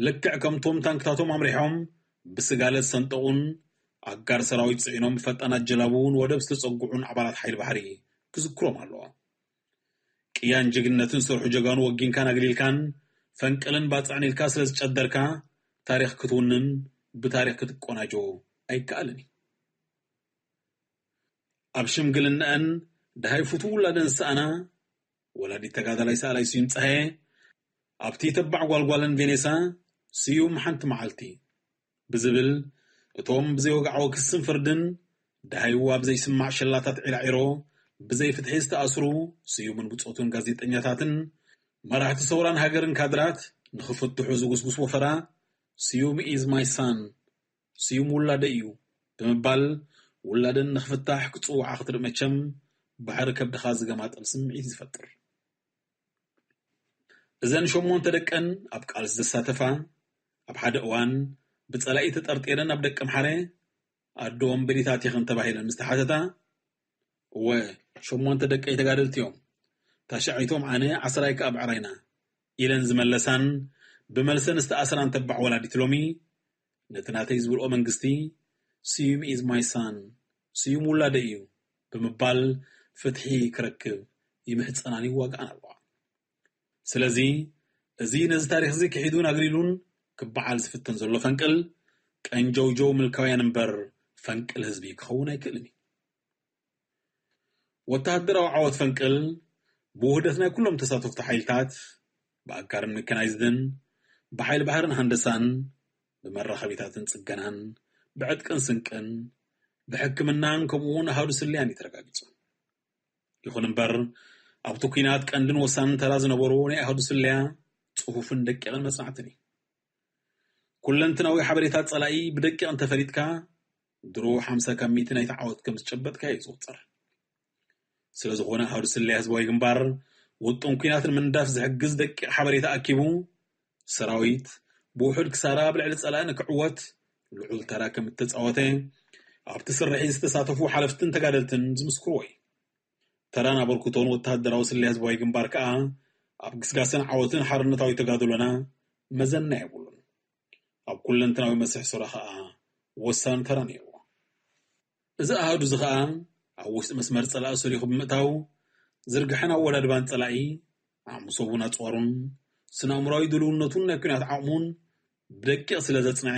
ልክዕ ከምቶም ታንክታቶም ኣምሪሖም ብስጋለት ሰንጠቑን ኣጋር ሰራዊት ጽዒኖም ብፈጣናት ጀላቡ ንወደብ ዝተጸግዑን ኣባላት ሓይሊ ባሕሪ ክዝክሮም ኣለዎ። ቅያን ጅግንነትን ዝሰርሑ ጀጋኑ ወጊንካን ኣግሊልካን ፈንቅልን ባጽዕን ኢልካ ስለ ዝጨደርካ ታሪኽ ክትውንን ብታሪኽ ክትቆናጆ ኣይከኣልን እዩ። ኣብ ሽምግልናኣን ደሃይ ፍቱው ውላደን ዝሰኣና ወላዲት ተጋዳላይ ሰኣላይ ስዩም ጸሃየ፣ ኣብቲ ተባዕ ጓልጓለን ቬኔሳ ስዩም ሓንቲ መዓልቲ ብዝብል፣ እቶም ብዘይወግዓዊ ክስን ፍርድን ደሃይኡ ኣብ ዘይስማዕ ሸላታት ዒላዒሮ ብዘይ ፍትሒ ዝተኣስሩ ስዩምን ብጾቱን ጋዜጠኛታትን መራሕቲ ሰውራን ሃገርን ካድራት ንኽፍትሑ ዝጉስጉስ ወፈራ፣ ስዩም is my son፣ ስዩም ውላደ እዩ ብምባል፣ ውላደን ንኽፍታሕ ክጽውዓ ክትርኢ መቸም ባሕሪ ከብድኻ ዝገማጠል ስምዒት ዝፈጥር። እዘን ሸሞንተ ደቀን ኣብ ቃልሲ ዘሳተፋ፣ ኣብ ሓደ እዋን ብጸላኢ ተጠርጢረን ኣብ ደቀምሓረ ኣደኦም በዲታቲኽን ተባሂለን ምስ ተሓተታ፣ እወ፣ ሸሞንተ ደቀይ ተጋደልቲ እዮም፣ ታሽዓይቶም ኣነ፣ ዓስራይ ከኣ ብዕራይና ኢለን ዝመለሳን ብመልሰን ዝተኣስራን ተባዕ ወላዲት ሎሚ፣ ነቲ ናተይ ዝብልኦ መንግስቲ፣ ስዩም is my son፣ ስዩም ውላደይ እዩ ብምባል ፍትሒ ክረክብ ይምሕጸናን ይዋግኣን ኣለዋ። ስለዚ፣ እዚ ነዚ ታሪኽ እዚ ክሒዱን ኣግሊሉን ክበዓል ዝፍተን ዘሎ ፈንቅል፣ ቀንጀውጀው ምልካውያን እምበር ፈንቅል ህዝቢ ክኸውን ኣይክእልን እዩ። ወተሃደራዊ ዓወት ፈንቅል፣ ብውህደት ናይ ኩሎም ተሳተፍቲ ሓይልታት፣ ብኣጋርን ሜካናይዝድን፣ ብሓይሊ ባሕርን ሃንደሳን፣ ብመራኸቢታትን ጽገናን፣ ብዕጥቅን ስንቅን፣ ብሕክምናን ከምኡውን ኣሃዱ ስለያን እዩ ተረጋጊጹ። ይኹን እምበር፣ ኣብቲ ኲናት ቀንድን ወሳንን ተራ ዝነበሩ ናይ ኣሃዱ ስለያ ጽፉፍን ደቂቕን መጽናዕትን እዩ። ኩለንትናዊ ሓበሬታ ጸላኢ ብደቂቕ እንተፈሊጥካ፣ ድሮ ሓምሳ ካብ ሚእቲ ናይቲ ዓወት ከም ዝጨበጥካዮ እዩ ዝቑጸር። ስለ ዝኾነ፣ ኣሃዱ ስለያ ህዝባዊ ግንባር ውጥን ኲናት ንምንዳፍ ዝሕግዝ ደቂቕ ሓበሬታ ኣኪቡ፣ ሰራዊት ብውሑድ ክሳራ ኣብ ልዕሊ ጸላኢ ንክዕወት ልዑል ተራ ከም እተጻወተ ኣብቲ ስርሒት ዝተሳተፉ ሓለፍትን ተጋደልትን ዝምስክርዎ እዩ። ተራን ኣበርክቶን ወተሃደራዊ ስለያ ህዝባዊ ግንባር ከኣ ኣብ ግስጋሰን ዓወትን ሓርነታዊ ተጋድሎና መዘና የብሉን። ኣብ ኩለንተናዊ መስርሕ ሱራ ከኣ ወሳኒ ተራ ነይርዎ። እዚ ኣሃዱ እዚ ከኣ ኣብ ውሽጢ መስመር ጸላኢ ሰሊኹ ብምእታው፣ ዝርግሐን ኣወዳድባን ጸላኢ፣ ዓቕሚ ሰቡን ኣጽዋሩን፣ ስነ-ኣእምሮኣዊ ድልውነቱን ናይ ኲናት ዓቕሙን ብደቂቕ ስለ ዘጽንዐ፣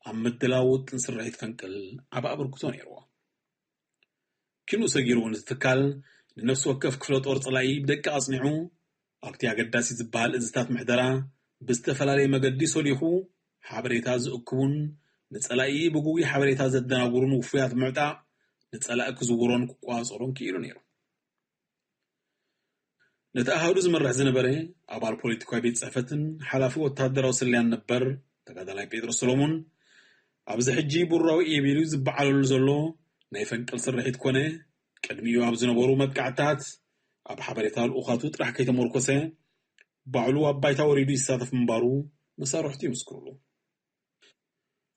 ኣብ ምድላው ውጥን ስርሒት ፈንቅል ዓቢ ኣበርክቶ ነይርዎ። ኪንኡ ሰጊሩ እውን እቲ ትካል ንነፍሲ ወከፍ ክፍለ ጦር ጸላኢ ብደቂቕ ኣጽኒዑ፣ ኣብቲ ኣገዳሲ ዝበሃል እዝታት ምሕደራ ብዝተፈላለየ መገዲ ሶሊኹ ሓበሬታ ዝእክቡን ንጸላኢ ብጉጉይ ሓበሬታ ዘደናጉሩን ውፉያት ምዕጣቕ ንጸላኢ ክዝውሮን ክቋጸሮን ክኢሉ ነይሩ። ነቲ ኣሃዱ ዝመርሕ ዝነበረ ኣባል ፖለቲካዊ ቤት ጽሕፈትን ሓላፊ ወተሃደራዊ ስለያን ነበር ተጋዳላይ ጴጥሮስ ሰሎሞን፣ ኣብዚ ሕጂ ብሩራዊ እየ ቢሉ ዝበዓለሉ ዘሎ ናይ ፈንቅል ስርሒት ኮነ ቅድሚኡ ኣብ ዝነበሩ መጥቃዕትታት ኣብ ሓበሬታ ልኡኻቱ ጥራሕ ከይተመርኮሰ ባዕሉ ኣብ ባይታ ወሪዱ ይሳተፍ ምንባሩ መሳርሕቱ ይምስክሩሉ።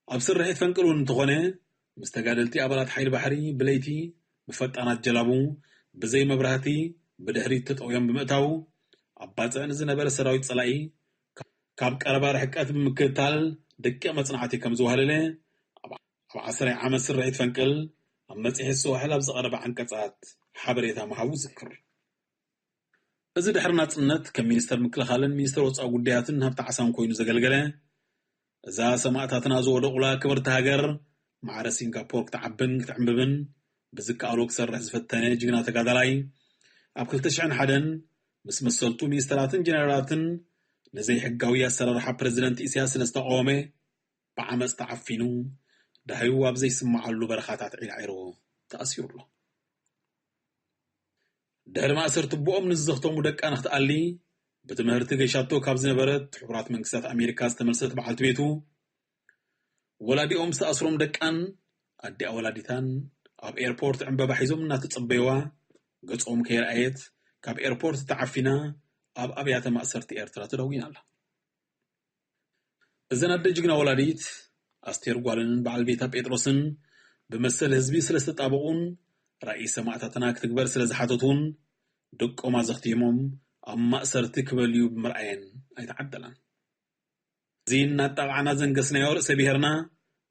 ኣብ ስርሒት ፈንቅል እውን እንተኾነ ምስ ተጋደልቲ ኣባላት ሓይሊ ባሕሪ ብለይቲ ብፈጣናት ጀላቡ ብዘይ መብራህቲ ብድሕሪት ተጠውዮም ብምእታው ኣብ ባጽዕ ንዝነበረ ሰራዊት ጸላኢ ካብ ቀረባ ርሕቀት ብምክትታል ደቂቕ መጽናዕቲ ከም ዝዋህለለ ኣብ ዓሰርተ ዓመት ስርሒት ፈንቅል ኣብ መጽሔት ሰዋሕል ኣብ ዝቐረበ ዓንቀጻት ሓበሬታ ምሃቡ ዝክር። እዚ ድሕሪ ናጽነት ከም ሚኒስተር ምክልኻልን ሚኒስተር ወጻኢ ጉዳያትን ሃብቲ ዓሳን ኮይኑ ዘገልገለ፣ እዛ ሰማእታትና ዝወደቑላ ክብርቲ ሃገር ማዕረ ሲንጋፖር ክትዓብን ክትዕምብብን ብዝከኣሎ ክሰርሕ ዝፈተነ ጅግና ተጋዳላይ፣ ኣብ ክልተ ሽሕን ሓደን ምስ መሰልቱ ሚኒስተራትን ጀነራላትን ንዘይሕጋዊ ኣሰራርሓ ፕረዚደንት ኢሳያስ ስለ ዝተቃወመ ብዓመጽ ተዓፊኑ ዳህዩ ኣብ ዘይስምዓሉ በረኻታት ዒላዒሮ ተኣሲሩ ኣሎ። ድሕሪ ማእሰርቲ ብኦም ንዝዘኽተሙ ደቃ ንክትኣሊ ብትምህርቲ ገይሻቶ ካብ ዝነበረት ሕቡራት መንግስታት ኣሜሪካ ዝተመልሰት በዓልቲ ቤቱ፣ ወላዲኦም ዝተኣስሮም ደቃን ኣዲኣ ወላዲታን ኣብ ኤርፖርት ዕምበባ ሒዞም እናተጸበይዋ፣ ገጾም ከይረኣየት ካብ ኤርፖርት ተዓፊና ኣብ ኣብያተ ማእሰርቲ ኤርትራ ተዳጒና ኣላ። እዘን ኣደ ጅግና ወላዲት ኣስቴር ጓልን በዓል ቤታ ጴጥሮስን ብመሰል ህዝቢ ስለ ዝተጣበቑን ራእይ ሰማእታትና ክትግበር ስለ ዝሓተቱን ደቆም ኣዘኽቲሞም ኣብ ማእሰርቲ ክበልዩ ብምርኣየን ኣይተዓደላን። እዚ እናጣቕዓና ዘንገስናዮ ርእሰ ብሔርና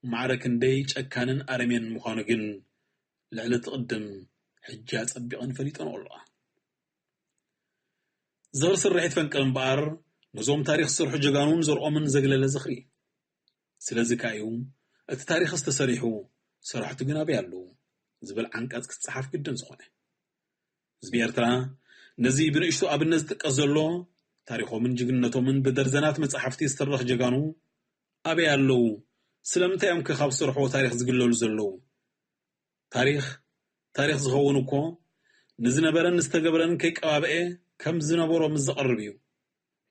ማዕረ ክንደይ ጨካንን ኣረሜን ምዃኑ ግን ልዕሊ እቲ ቅድም ሕጂ ኣጸቢቐን ፈሊጠንኦ ኣለዋ። ዝኽሪ ስርሒት ፈንቅል እምበኣር ነዞም ታሪኽ ዝሰርሑ ጀጋኑን ዘርኦምን ዘግለለ ዝኽሪ። ስለዚ ከኣ እዩ እቲ ታሪኽ ዝተሰሪሑ ሰራሕቱ ግን ኣበይ ኣለዉ ዝብል ዓንቀጽ ክጸሓፍ ግድን ዝኾነ። ህዝቢ ኤርትራ ነዚ ብንእሽቶ ኣብነት ዝጥቀስ ዘሎ ታሪኾምን ጅግንነቶምን ብደርዘናት መጻሕፍቲ ዝተረኽ ጀጋኑ ኣበይ ኣለዉ? ስለምንታይ እዮም ከ ካብ ዝሰርሕዎ ታሪኽ ዝግለሉ ዘለዉ? ታሪኽ ታሪኽ ዝኸውን እኮ ንዝነበረን ዝተገብረን ከይቀባበኤ ከም ዝነበሮ ምስ ዘቕርብ እዩ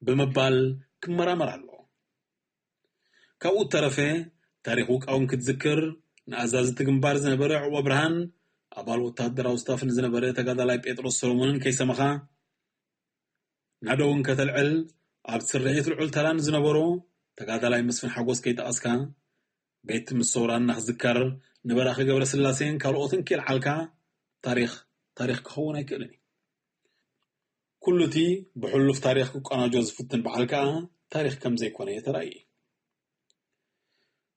ብምባል ክመራመር ኣለዎ። ካብኡ እተረፈ ታሪኽ ውቃውን ክትዝክር ንኣዛዚ እቲ ግንባር ዝነበረ ዕቑብ ኣብርሃን ኣባል ወታደራዊ ስታፍ ንዝነበረ ተጋዳላይ ጴጥሮስ ሰሎሞንን ከይሰመኻ ናደውን ከተልዕል ኣብ ስርሒት ልዑል ተራን ዝነበሮ ተጋዳላይ መስፍን ሓጎስ ከይጠቐስካ ቤት ምስ ሰውራና ክዝከር ንበራኺ ገብረ ስላሴን ካልኦትን ከይልዓልካ ታሪኽ ታሪኽ ክኸውን ኣይክእልን እዩ። ኩሉ እቲ ብሕሉፍ ታሪኽ ክቆናጆ ዝፍትን በዓል ከኣ ታሪኽ ከም ዘይኮነ ተራእዩ።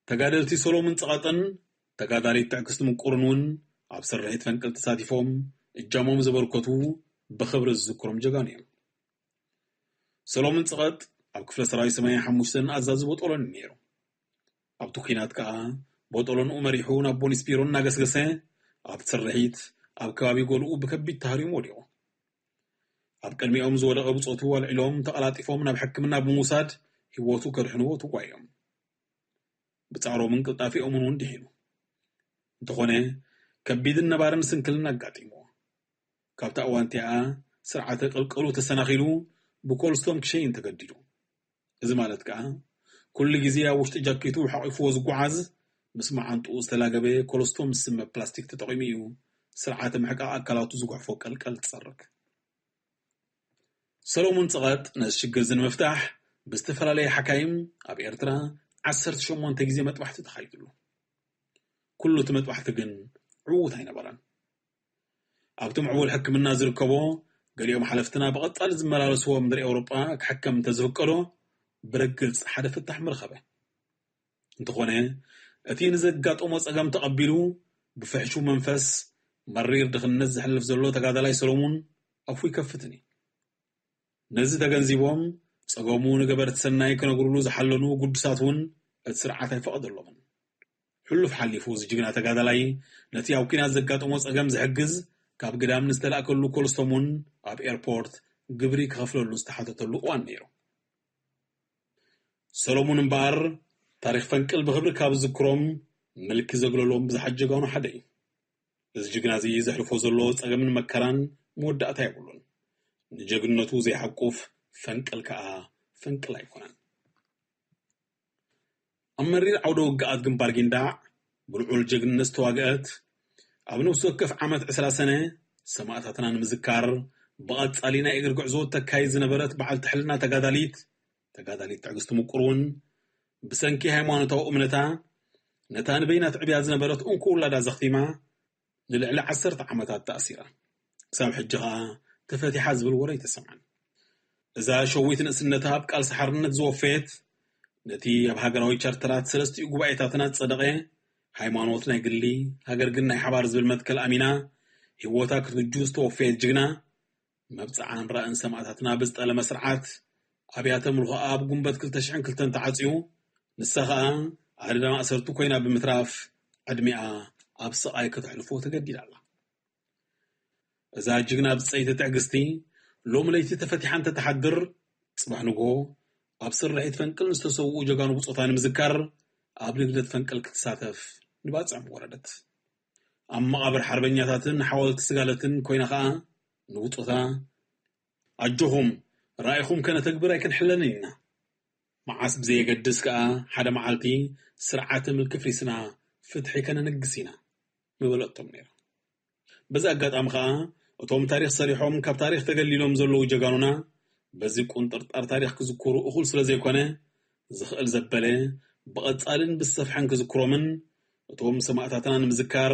ተጋደልቲ ሰሎምን ጸቐጥን ተጋዳሊት ትዕግስቲ ምቁርን እውን ኣብ ስርሒት ፈንቅል ተሳቲፎም እጃሞም ዘበርከቱ ብኽብሪ ዝዝክሮም ጀጋኑ እዮም። ሰሎምን ጸቐጥ ኣብ ክፍለ ሰራዊት ሰማንያ ሓሙሽተ ኣዛዚ ቦጦሎን ነይሩ። ኣብቲ ኲናት ከኣ ቦጦሎንኡ መሪሑ ናብ ቦኒስፒሮ እናገስገሰ ኣብቲ ስርሒት ኣብ ከባቢ ጎልኡ ብከቢድ ተሃሪሙ ወዲቑ። ኣብ ቅድሚኦም ዝወደቐ ብጾቱ ኣልዒሎም ተቐላጢፎም ናብ ሕክምና ብምውሳድ ህይወቱ ከድሕንዎ ተጓዮም። ብጻዕሮምን ቅልጣፊኦምን እውን ድሒኑ። እንተኾነ ከቢድን ነባርን ስንክልን ኣጋጢምዎ። ካብታ እዋን እቲኣ ስርዓተ ቅልቀሉ ተሰናኺሉ ብኮልስቶን ክሸይን ተገዲዱ። እዚ ማለት ከኣ ኩሉ ግዜ ኣብ ውሽጢ ጃኬቱ ሓቂፍዎ ዝጓዓዝ ምስ መዓንጥኡ ዝተላገበ ኮልስቶን ዝስመ ፕላስቲክ ተጠቒሙ እዩ ስርዓተ ምሕቃቕ ኣካላቱ ዝጉሕፎ ቀልቀል ዝጸርግ። ሰሎሙን ጸቐጥ ነዚ ሽግር እዚ ንምፍታሕ ብዝተፈላለየ ሓካይም ኣብ ኤርትራ ዓሰርተ ሸሞንተ ግዜ መጥባሕቲ ተኻይዱሉ። ኩሉ እቲ መጥባሕቲ ግን ዕዉት ኣይነበረን። ኣብቲ ምዕቡል ሕክምና ዝርከቦ ገሊኦም ሓለፍትና ብቐጻሊ ዝመላለስዎ ምድሪ ኤውሮጳ ክሕከም እንተዝፍቀዶ ብርግጽ ሓደ ፍታሕ ምረኸበ። እንተኾነ እቲ ንዘጋጠሞ ጸገም ተቐቢሉ ብፍሕሹ መንፈስ መሪር ድኽነት ዘሕልፍ ዘሎ ተጋዳላይ ሰሎሙን ኣፉ ይከፍትን እዩ። ነዚ ተገንዚቦም ጸገሙ ንገበርቲ ሰናይ ክነግሩሉ ዝሓለኑ ግዱሳት እውን እቲ ስርዓት ኣይፈቐደሎምን። ሕሉፍ ሓሊፉ እዚ ጅግና ተጋዳላይ ነቲ ኣብ ኲናት ዘጋጠሞ ጸገም ዝሕግዝ ካብ ግዳም ንዝተላእከሉ ኮልስቶሙን ኣብ ኤርፖርት ግብሪ ክኸፍለሉ ዝተሓተተሉ እዋን ነይሩ። ሰሎሙን እምበኣር፣ ታሪኽ ፈንቅል ብኽብሪ ካብ ዝዝክሮም፣ ምልኪ ዘግለሎም ብዙሓት ጀጋኑ ሓደ እዩ። እዚ ጅግና እዚ ዘሕልፎ ዘሎ ጸገምን መከራን መወዳእታ የብሉን። ንጀግንነቱ ዘይሓቁፍ ፈንቅል ከኣ ፈንቅል ኣይኮነን። ኣብ መሪር ዓውደ ውግኣት ግንባር ጊንዳዕ ብልዑል ጀግንነት ዝተዋግአት፣ ኣብ ነፍሲ ወከፍ ዓመት ዕስራ ሰነ ሰማእታትና ንምዝካር ብቐጻሊ ናይ እግሪ ጉዕዞ ተካይድ ዝነበረት በዓልቲ ሕልና ተጋዳሊት፣ ተጋዳሊት ትዕግስቲ ምቁር እውን ብሰንኪ ሃይማኖታዊ እምነታ ነታ ንበይና ትዕብያ ዝነበረት እንኮ ውላዳ ዘኽቲማ ንልዕሊ ዓሰርተ ዓመታት ተኣሲራ። ክሳብ ሕጂ ኸኣ ተፈቲሓ ዝብል ወረ ኣይተሰምዐን። እዛ ሸዊት ንእስነታ ኣብ ቃልሲ ሓርነት ዝወፈየት፣ ነቲ ኣብ ሃገራዊ ቻርተራት ሰለስቲኡ ጉባኤታትና ዝጸደቐ፣ ሃይማኖት ናይ ግሊ፣ ሃገር ግን ናይ ሓባር ዝብል መትከል ኣሚና፣ ህይወታ ክትብጁ ዝተወፈየት ጅግና፣ መብጽዓን ራእን ሰማእታትና ብዝጠለመ ስርዓት፣ ኣብያተ ምልኾኣ ኣብ ጉንበት ክልተ ሽሕን ክልተን ተዓጽዩ፣ ንሳ ኸኣ ኣደዳ ማእሰርቲ ኮይና ብምትራፍ፣ ዕድሚኣ ኣብ ስቓይ ከተሕልፎ ተገዲዳ ኣላ። እዛ ጅግና ብጸይቲ ትዕግስቲ፣ ሎም ለይቲ ተፈቲሓ እንተትሓድር፣ ጽባሕ ንግሆ ኣብ ስርሒት ፈንቅል ንዝተሰውኡ ጀጋኑ ብጾታ ንምዝካር፣ ኣብ ልደት ፈንቅል ክትሳተፍ ንባጽዕ ምወረደት። ኣብ መቓብር ሓርበኛታትን ሓወልቲ ስጋለትን ኮይና ኸኣ ንብጾታ፣ "ኣጆኹም፣ ራኢኹም ከነተግብር ኣይክንሕለንን ኢና። መዓስ ብዘየገድስ ከኣ ሓደ መዓልቲ ስርዓተ ምልኪ ፍሪስና ፍትሒ ከነንግስ ኢና" ምበለቶም ነይራ። በዚ ኣጋጣሚ ኸኣ እቶም ታሪኽ ሰሪሖም ካብ ታሪኽ ተገሊሎም ዘለዉ ጀጋኑና በዚ ቁንጥርጣር ታሪኽ ክዝከሩ እኹል ስለ ዘይኮነ፣ ዝኽእል ዘበለ ብቐጻልን ብዝሰፍሐን ክዝክሮምን፣ እቶም ሰማእታትና ንምዝካር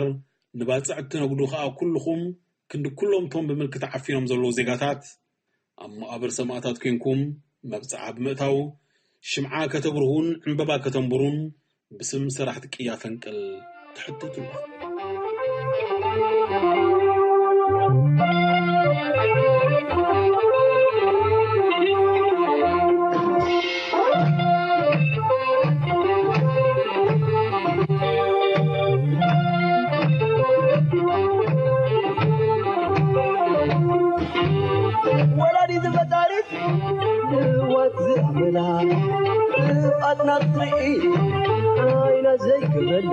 ንባጽዕ እትነግዱ ኸኣ ኩልኹም ክንዲ ኩሎም እቶም ብምልኪ ተዓፊኖም ዘለዉ ዜጋታት፣ ኣብ መቓብር ሰማእታት ኮንኩም መብጽዓ ብምእታው ሽምዓ ከተብርሁን ዕምበባ ከተንብሩን ብስም ሰራሕቲ ቅያ ፈንቅል ትሕተቱ ኣለኹም። ወላዲት ፈጣሪት ንዋት ዝኣመላ፣ ክፍኣትና ክትርኢ ዓይና ዘይክበላ፣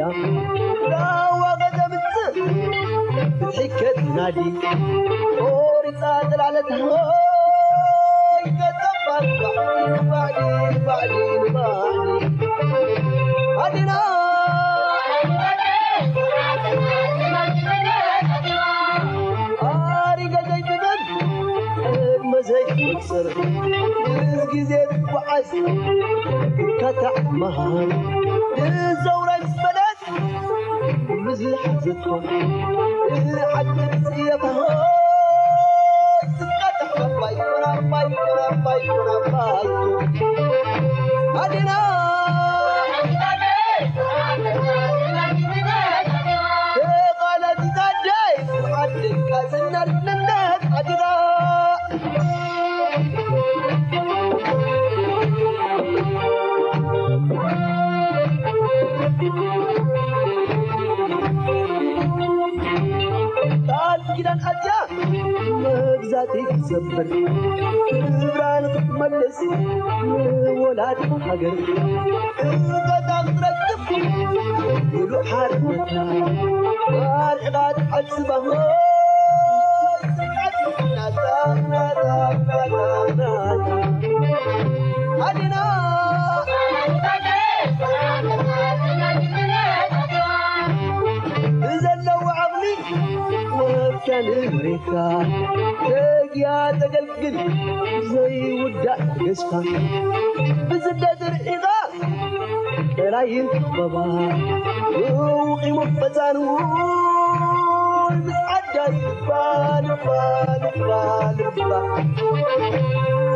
ዳዋ ከተምጽእ ብትሕከት ናዲ፣ ቆሪጻ ጥላለታ ሆይ ከተባል ባዕዲ፣ ባዕዲ፣ ባዕዲ፣ ባዕዲ። ኣዴና ኣሪገ ዘይትብል መዘይ ትቁጽር፣ ምስ ግዜ ትጓዓዝ ካታዕ መሃር፣ ንዘውራይ ምስ በለት፣ ምስ ዝሓዘቶ ሓቂ ትጽየፋ። ትቃታዕ ባባይ፣ ባባይ፣ ባባይ፣ ባባይ። ኣዴና ተቓላቲት ኣደይ፣ ዓድካ ዘናድነት ኣዴና። ቃል ኪዳን ኣትያ መግዛእቲ ክትሰብር፣ ክብራ ንኽትመልስ ንወላዲት ሃገር። እምበታ ክትረግፍ ምሉእ ሓርነትና ኣርሒቓ ትዓጽባ። ብዘለዎ ዓቕሚ ወፍያ ንመሬትካ ተግያ ተገልግል ዘይውዳእ ተስፋ። ብስደት ርሒቓ ጥራይን ጥበባ ውቒሙ ፈጻኑ ምስ ዓዳይ ልባ ልባ ልባ ልባ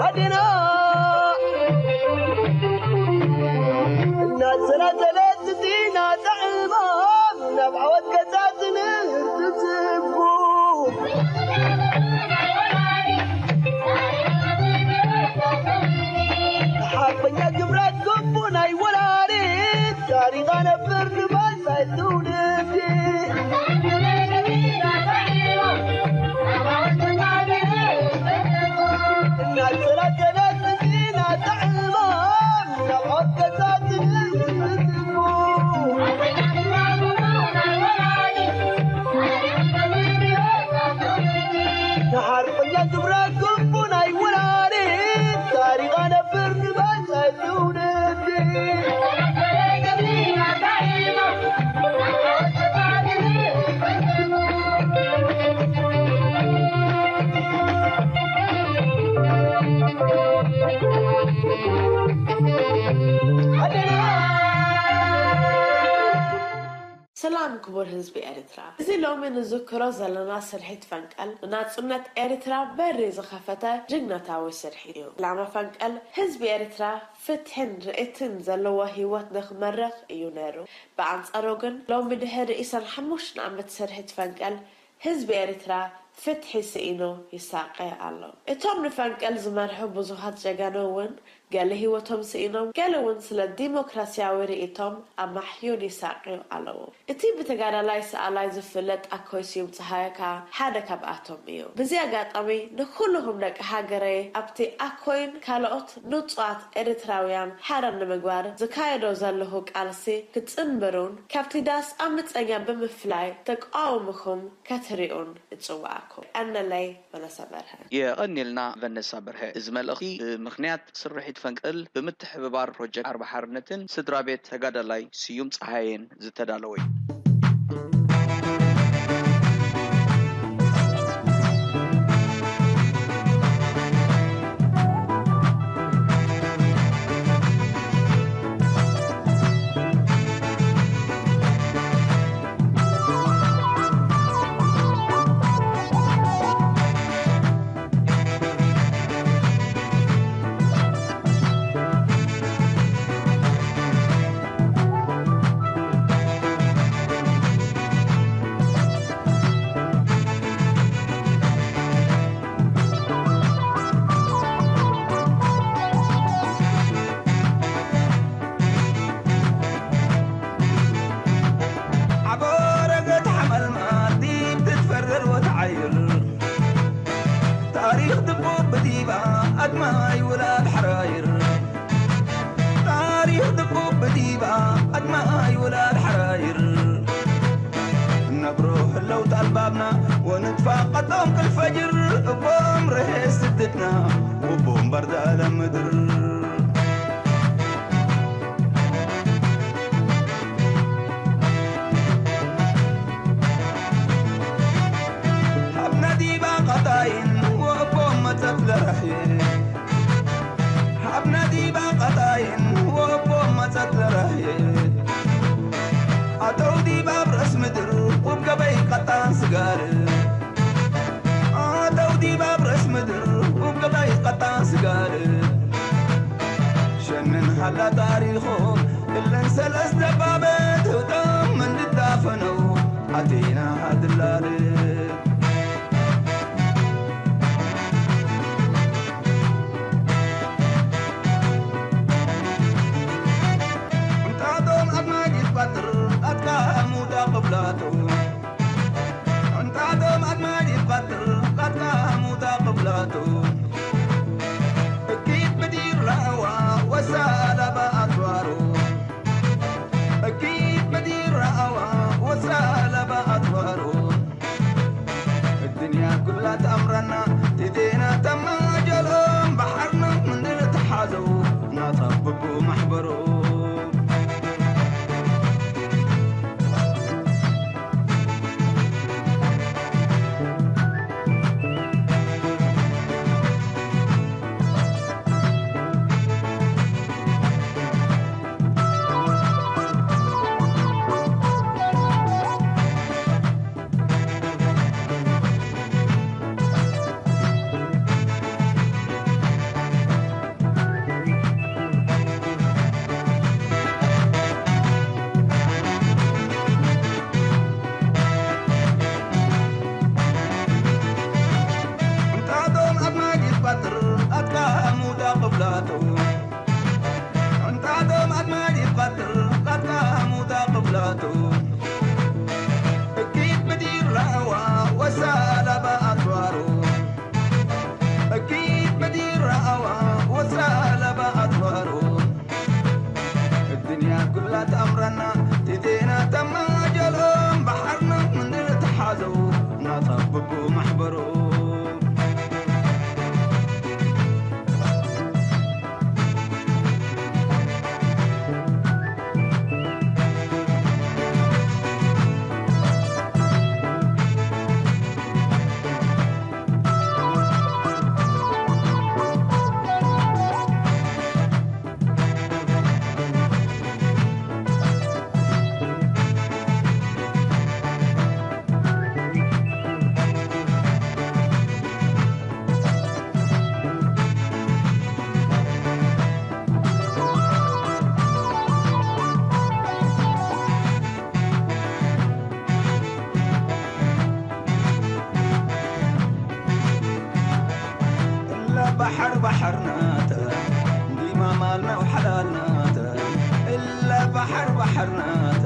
ኣዴና እናሰላሰለት ዚና ጣዕማ ናብ ዓወት ገጻ ትምህርቲ ትዝቡ ሓርበኛ ግብራት ግቡ ናይ ወላዲት ታሪኻ ነብር ንመጻኢ ትውልዲ። የግብረኩም ቡን ኣይወራሪ ታሪኻ ነብር ንመጻኢ ትውልዲ። ሰላም ክቡር ህዝቢ ኤርትራ፣ እዚ ሎሚ ንዝክሮ ዘለና ስርሒት ፈንቀል ንናጽነት ኤርትራ በሪ ዝኸፈተ ጅግንነታዊ ስርሒት እዩ። ዕላማ ፈንቀል ህዝቢ ኤርትራ ፍትሕን ርእይትን ዘለዎ ህይወት ንኽመርሕ እዩ ነይሩ። ብኣንጻሩ ግን ሎሚ ድሕሪ ዒስራን ሓሙሽተን ዓመት ስርሒት ፈንቀል ህዝቢ ኤርትራ ፍትሒ ስኢኑ ይሳቐ ኣሎ። እቶም ንፈንቀል ዝመርሑ ብዙሃት ጀጋኑ እውን ገለ ህይወቶም ስኢኖም፣ ገለ እውን ስለ ዲሞክራሲያዊ ርእይቶም ኣብ ማሕዩር ይሳቐዩ ኣለዉ። እቲ ብተጋዳላይ ሰኣላይ ዝፍለጥ ኣኮይ ስዩም ጸሃየ ከኣ ሓደ ካብኣቶም እዩ። በዚ ኣጋጣሚ ንኹልኹም ደቂ ሃገረይ ኣብቲ ኣኮይን ካልኦት ንጹሃት ኤርትራውያን ሓራ ንምግባር ዝካየዶ ዘለኹ ቃልሲ ክትጽንብሩን ካብቲ ዳስ ዓመጸኛ ብምፍላይ ተቃውምኹም ከትሪኡን እጽውዓኩም። ቀነለይ ቨነሳ በርሀ። የቐንየልና ቨነሳ በርሀ። እዚ መልእኽቲ ብምኽንያት ስርሒት ፈንቅል ብምትሕብባር ፕሮጀክት ኣርባ ሓርነትን ስድራ ቤት ተጋዳላይ ስዩም ጸሃየን ዝተዳለወ እዩ። ዓቦረገት ሓመልማል ዲብ ትትፈረር ወተዓይር ታሪኽ ድቡብ ብዲባ ኣድማይ ውላድ ሓራይር ታሪኽ ድቡብ ብዲባ ኣድማይ ውላድ ሓራይር ነብሮ ህለው ጣልባብና ወንጥፋ ቀጦም ክልፈጅር እቦም ርሄ ስድድና ወቦም ባርዳለ ምድር ሓብና ዲባ ቐጣይን ወእቦም መጸት ለረሕየ ሓብና ዲባ ቐጣይን ወእቦም መጸት ለረሕየ ኣተው ዲባ ብረስ ምድር ውብ ገበይ ቀጣን ስጋር ኣተው ዲባ ብረስ ምድር ውብ ገበይ ቀጣን ስጋር ሸንን ሃላ ታሪኾም እለን ሰለስተ ባበት ህውጠም እንድዳፈነው ኣቴና ሃድላል እንጣቶም ኣድማድ ይትባጥር ኣትካ ሙታ ቅብላቱ እንጣቶም ኣድማድ ይትባጥር ኣትካ ሙታ ቅብላቱ እኪት ብዲር ላዋ ወሳላባ ኣትዋሩ እኪት ብዲር ላዋ ወሳላባ ኣትዋሩ الدنيا كلها تأمرنا تدينا تما جلهم بحرنا من دلة حازو نطبب محبرو ባሕር ባሕር ናተ ዲማ ማልና ወሓላል ናተ እለ ባሕር ባሕር ናተ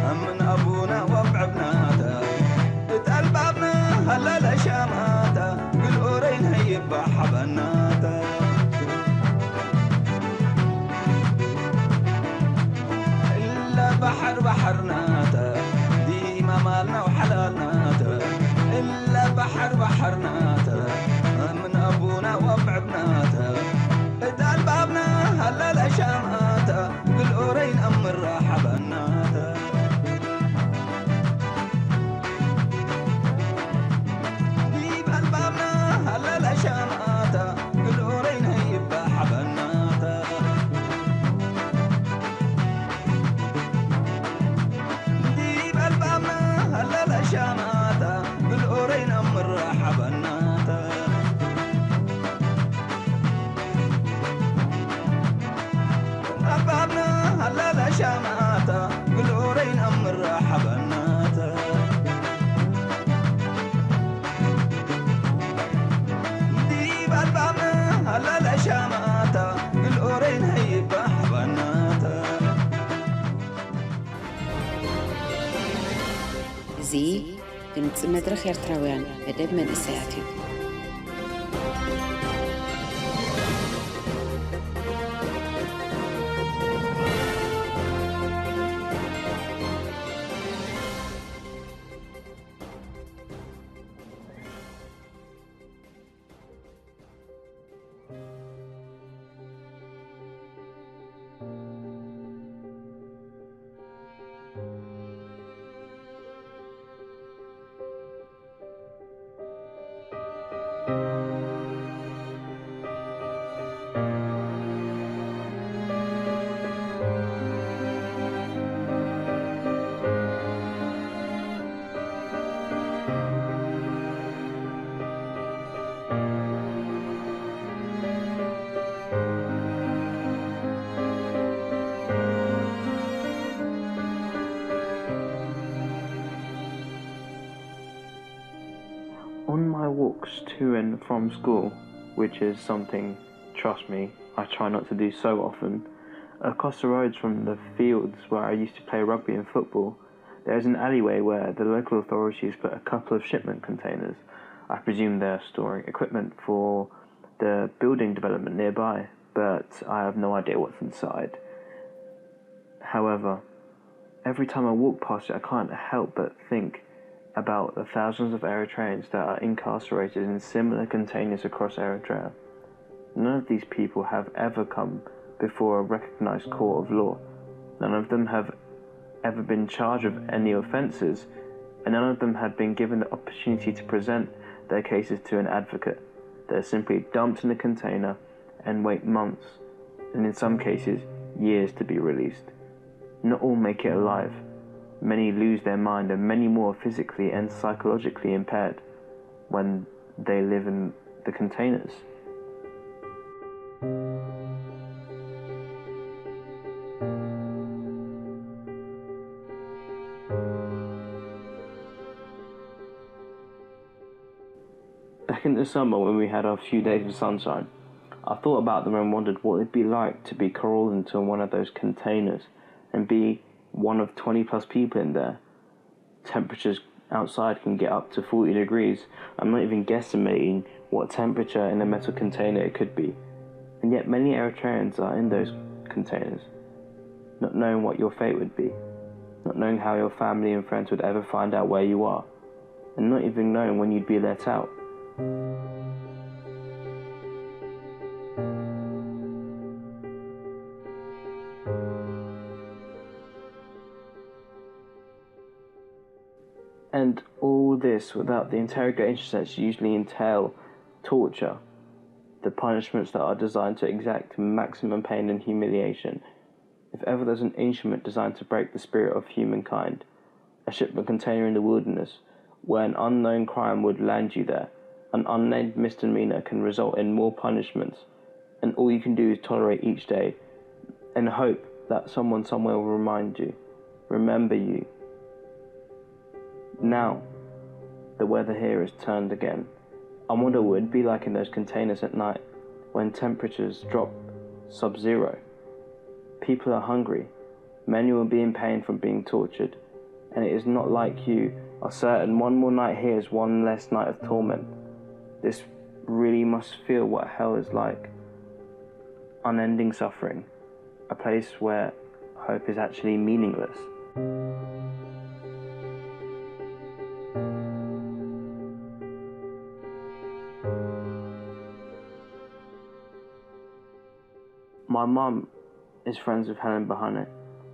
ኣምን ኣቡና ወብዕብ ናተ እት ኣልባብና ሃላለ ሻማታ ግልኦረይን ሀይባ ሓበናታ እለ ባሕር ባሕር ናተ ዲማ ማልና ወሓላል ናተ እለ ባሕር ባሕር ናተ ምን ኣቡና ወብዕብ ናተ እት ኣልባብና ሃላለ ሻማታ ግልኦረይን ኣምራ ሓበናታ ዲብ ኣልባብና ሃላለ ሻማታ ግልኦረይን ሀይባ ሓበናታ ዲብ ኣልባብና ሃላለ ሻማታ ግልኦረይን ኣምራ ሓበናታ ኣልባብና ሃላለ ሻማታ ግልኦረይን ኣምራ ሓበናታ ዲብ ኣልባብና ሃላለ ሻማታ ግልኦረይን ሀይባ ሓበናታ እዚ ድምፂ መድረኽ ኤርትራውያን መደብ መንእሰያት እዩ። On my walks to and from school, which is something, trust me, I try not to do so often, across the roads from the fields where I used to play rugby and football, there is an alleyway where the local authorities put a couple of shipment containers. I presume they're storing equipment for the building development nearby, but I have no idea what's inside. However, every time I walk past it, I can't help but think about the thousands of Eritreans that are incarcerated in similar containers across Eritrea. None of these people have ever come before a recognized court of law. None of them have ever been charged with any offenses, and none of them have been given the opportunity to present their cases to an advocate. They're simply dumped in a container and wait months, and in some cases, years to be released. Not all make it alive. Many lose their mind, and many more are physically and psychologically impaired when they live in the containers. Back in the summer, when we had our few days of sunshine, I thought about them and wondered what it'd be like to be curled into one of those containers and be one of twenty plus people in there. Temperatures outside can get up to forty degrees. I'm not even guesstimating what temperature in a metal container it could be. And yet, many Eritreans are in those containers, not knowing what your fate would be, not knowing how your family and friends would ever find out where you are, and not even knowing when you'd be let out. And all this without the interrogation sets usually entail torture, the punishments that are designed to exact maximum pain and humiliation. If ever there's an instrument designed to break the spirit of humankind, a shipment container in the wilderness, where an unknown crime would land you there, an unnamed misdemeanor can result in more punishments, and all you can do is tolerate each day and hope that someone somewhere will remind you, remember you. Now, the weather here has turned again. I wonder what it'd be like in those containers at night. when temperatures drop sub zero. People are hungry. Many will be in pain from being tortured. And it is not like you are certain one more night here is one less night of torment. This really must feel what hell is like. Unending suffering. A place where hope is actually meaningless. My mum is friends with Helen Bahane,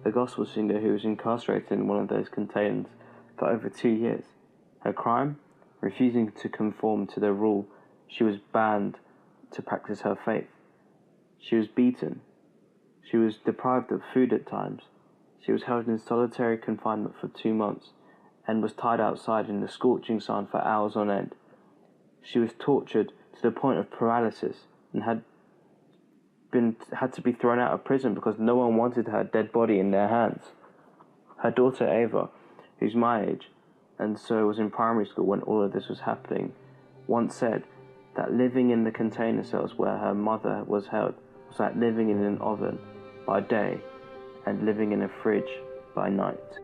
a gospel singer who was incarcerated in one of those containers for over two years. Her crime? Refusing to conform to their rule, she was banned to practice her faith. She was beaten. She was deprived of food at times. She was held in solitary confinement for two months and was tied outside in the scorching sun for hours on end. She was tortured to the point of paralysis and had been had to be thrown out of prison because no one wanted her dead body in their hands. Her daughter Ava, who's my age and so was in primary school when all of this was happening, once said that living in the container cells where her mother was held was like living in an oven by day and living in a fridge by night.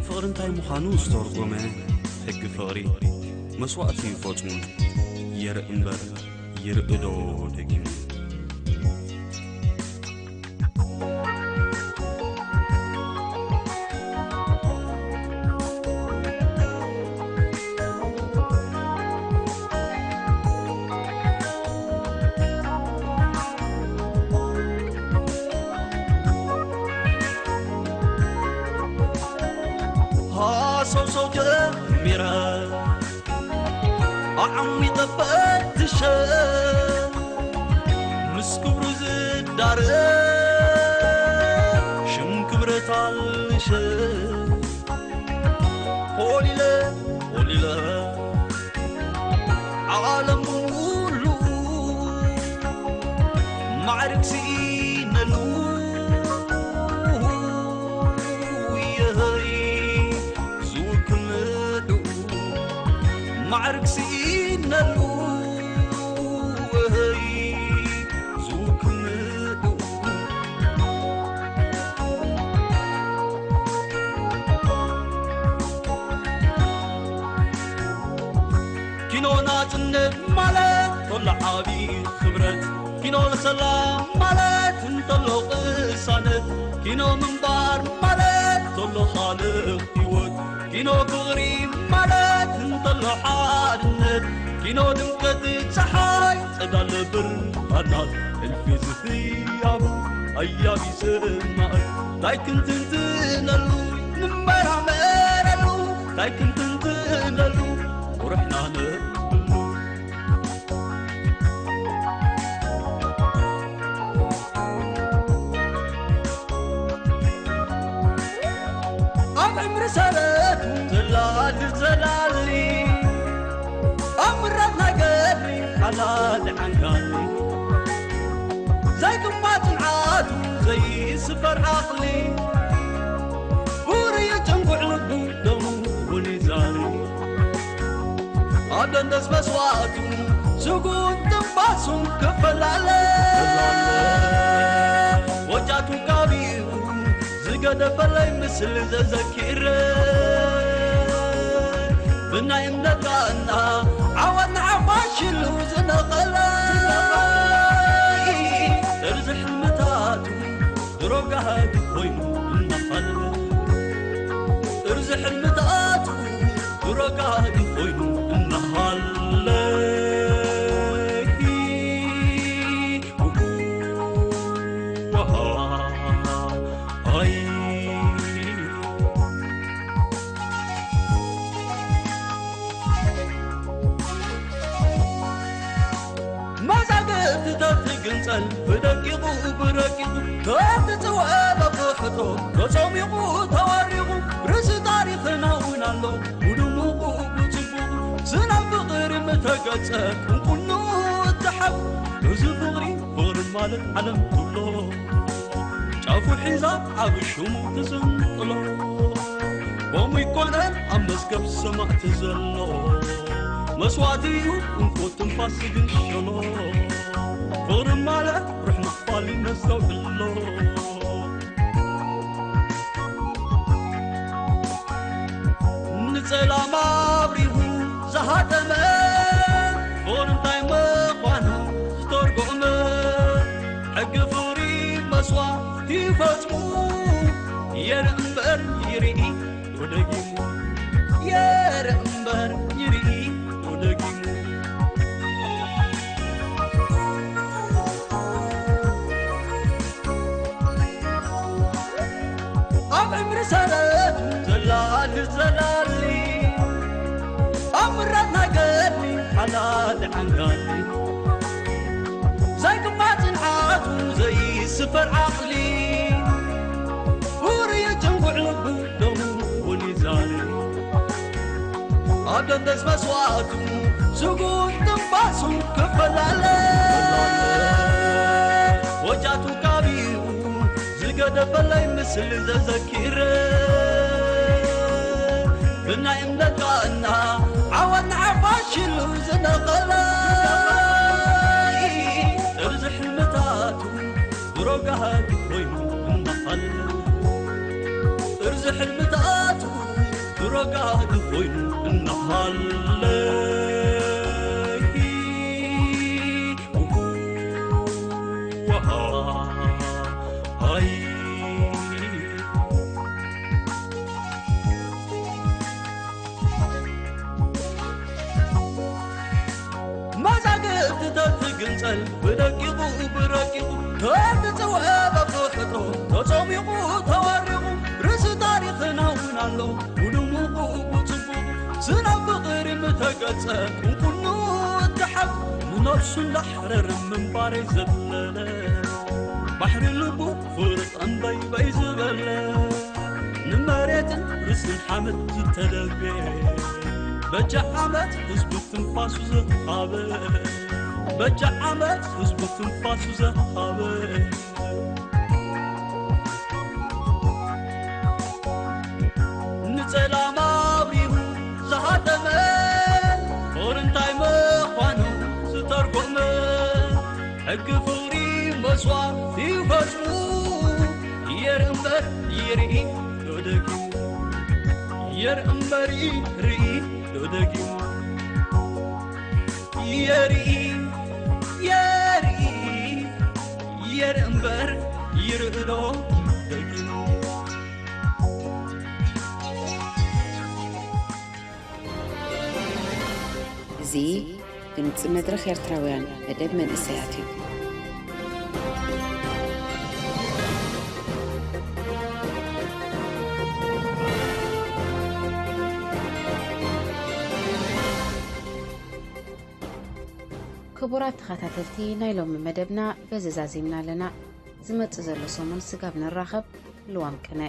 ፍቕሪ እንታይ ምዃኑ ዝተርጎመ ሕጊ ፍቕሪ መስዋእቲ እዩ ፈጽሙ። የርኢ እምበር ይርኢ ዶ ደጊሙ? ሃሰውሰው ጀሚረ ኣዓሚቐ ፈትሸ ምስ ክብሩ ዝዳረ ሽም ክብረት ኣልሸ ኮሊለ ኮሊለ ዓለም ሙሉ ማዕርግ ስኢነሉ የሀይ ዝውክል ምድኡ ማዕርግ ስኢነሉ ወሀይ ዝውክል ምድኡ ኪኖ ናጽነት ማለት ተሎ ዓቢ ክብረት ኪኖ ሰላም ማለት እንተሎ ቅሳነት ኪኖ ምንባር ማለት ተሎ ኻልእ ህይወት ኪኖ ፍቕሪ ማለት እንተሎ ሓድነት ኪኖ ድምቀት ጸሓይ ጸዳል ብርሃናት እልፊ ዝህያቡ ኣያቢ ሰማእት ታይ ክንትንትነሉ ንመራመረሉ ታይ ክንትንትነሉ ቁርሕና ነብሉ ኣብ ዕምሪ ሰበቱ ዘላሊ ዘላሊ ኣብ ምራት ናይ ገድሊ ሓላል ዓንጋሊ ዘይግማ ጽንዓቱ ዘይስፈር ዓቕሊ ውሩይ ጭንጉዕ ልቡ ደሙ እውን ይዛሪ ኣብ ደንደስ መስዋእቱ ስጉን ትንፋሱን ክፈላለ ወጃቱ ካቢኡ ዝገደፈለይ ምስል ዘዘኪረ ብናይ እምነት ቃና ዓወት ንዓፋሽሉ ዝነቐለ ጥርዚ ሕልምታቱ ድሮ ጋህዲ ኮይኑ እናሃለ ጥርዚ ሕልምታቱ ድሮ ጋህዲ ኮይኑ እናሃለ መዛግብቲ ተትግንጸል ብደቂቑ ብረቂቑ ተትጽውዐ በብሕቶ ተጾሚቑ ተወሪቑ ርእሲ ታሪኽና እውን ኣሎ ብድሙቑ ብጽቡቑ ስነ ፍቕሪ ተገጸ ቁንቁኑ እተሓብ እዚ ፍቕሪ ፍቕሪ ማለት ዓለም ትብሎ ጫፉ ሒዛ ኣብ ሽሙ ትዝንጥሎ ከምኡ ይኮነን ኣብ መዝገብ ሰማእቲ ዘሎ መስዋእቲ እዩ እንኮ ትንፋስ ዝግሸሎ ፍቕሪ ማለት ሩሕ ምኽፋል ነስተውዕሎ ንጸላም ኣብሪሁ ዝሃደመ ፍቕሪ እንታይ ምዃኑ ዝተርጎመ ሕጊ ፍቕሪ መስዋእቲ ፈጽሙ የርኢ እምበር ይርኢ ደጊሙ የርኢ እምበር ይርኢ ደጊሙ ኣብ ዕምሪ ሰረት ዘላሊ ዘላሊ ኣብ ምራት ናይ ገድሊ ሓላሊ ዓንጋሊ ዘይግማት ጽንዓቱ ዘይስፈር ዓቕሊ ውርዩ ጭንጉዕ ልቡ ደሙ እውን ይዛሪ ኣብ ደንደስ መስዋእቱ ስጉት ትንፋሱ ክፈላለ ወጃቱ ካቢኡ ዝገደፈለይ ምስሊ ዘዘኪረ ብናይ እምነት ቃና ዓወት ንዓፋሽሉ ዝነቐለ ጥርዚ ሕልምታቱ ድሮጋሃት ኮይኑ እናኻለ ጥርዚ ሕልምታቱ ድሮጋሃት ኮይኑ እናኻለ መዛግብቲ ተትግንጸል ብደቂቑ ብረቂቑ ተትጽውዐ በብሕቶ ተጸሚቑ ተወሪቑ ርእሲ ታሪኽና እውን ኣሎ ብድሙቑ ብጽቡቑ ስነ ፍቕሪ ምተገጸ እንኩሉ እተሓብ ንነብሱ እንዳሕረር ምንባረይ ዘለለ ባሕሪ ልቡ ፍርጥ ኣንበይበይ ዝበለ ንመሬትን ርስን ሓመድ ዝተደገ በጃ ዓመት ህዝቡ ትንፋሱ ዘሃበ በጃ ዓመት ህዝቡ ትንፋሱ ዘሃበ ንጸላም ኣብሪሁ ዝሃተመ ፍቕሪ እንታይ ምዃኑ ዝተርጎመ ሕጊ ፍቕሪ መስዋእቲ ፈጽሙ የርኢ እምበር ይርኢ ዶ ደጊሙ የርኢ እምበር ይርኢ ዶ ደጊሙ የርኢ የርኢ የርኢ እምበር ይርኢ ዶ ደጊሙ እዚ ድምፂ መድረኽ ኤርትራውያን መደብ መንእሰያት እዩ። ክቡራት ተኸታተልቲ ናይ ሎሚ መደብና በዚ ዛዚምና ኣለና። ዝመጽእ ዘሎ ሰሙን ስጋብ ንራኸብ። ልዋም ቅነ።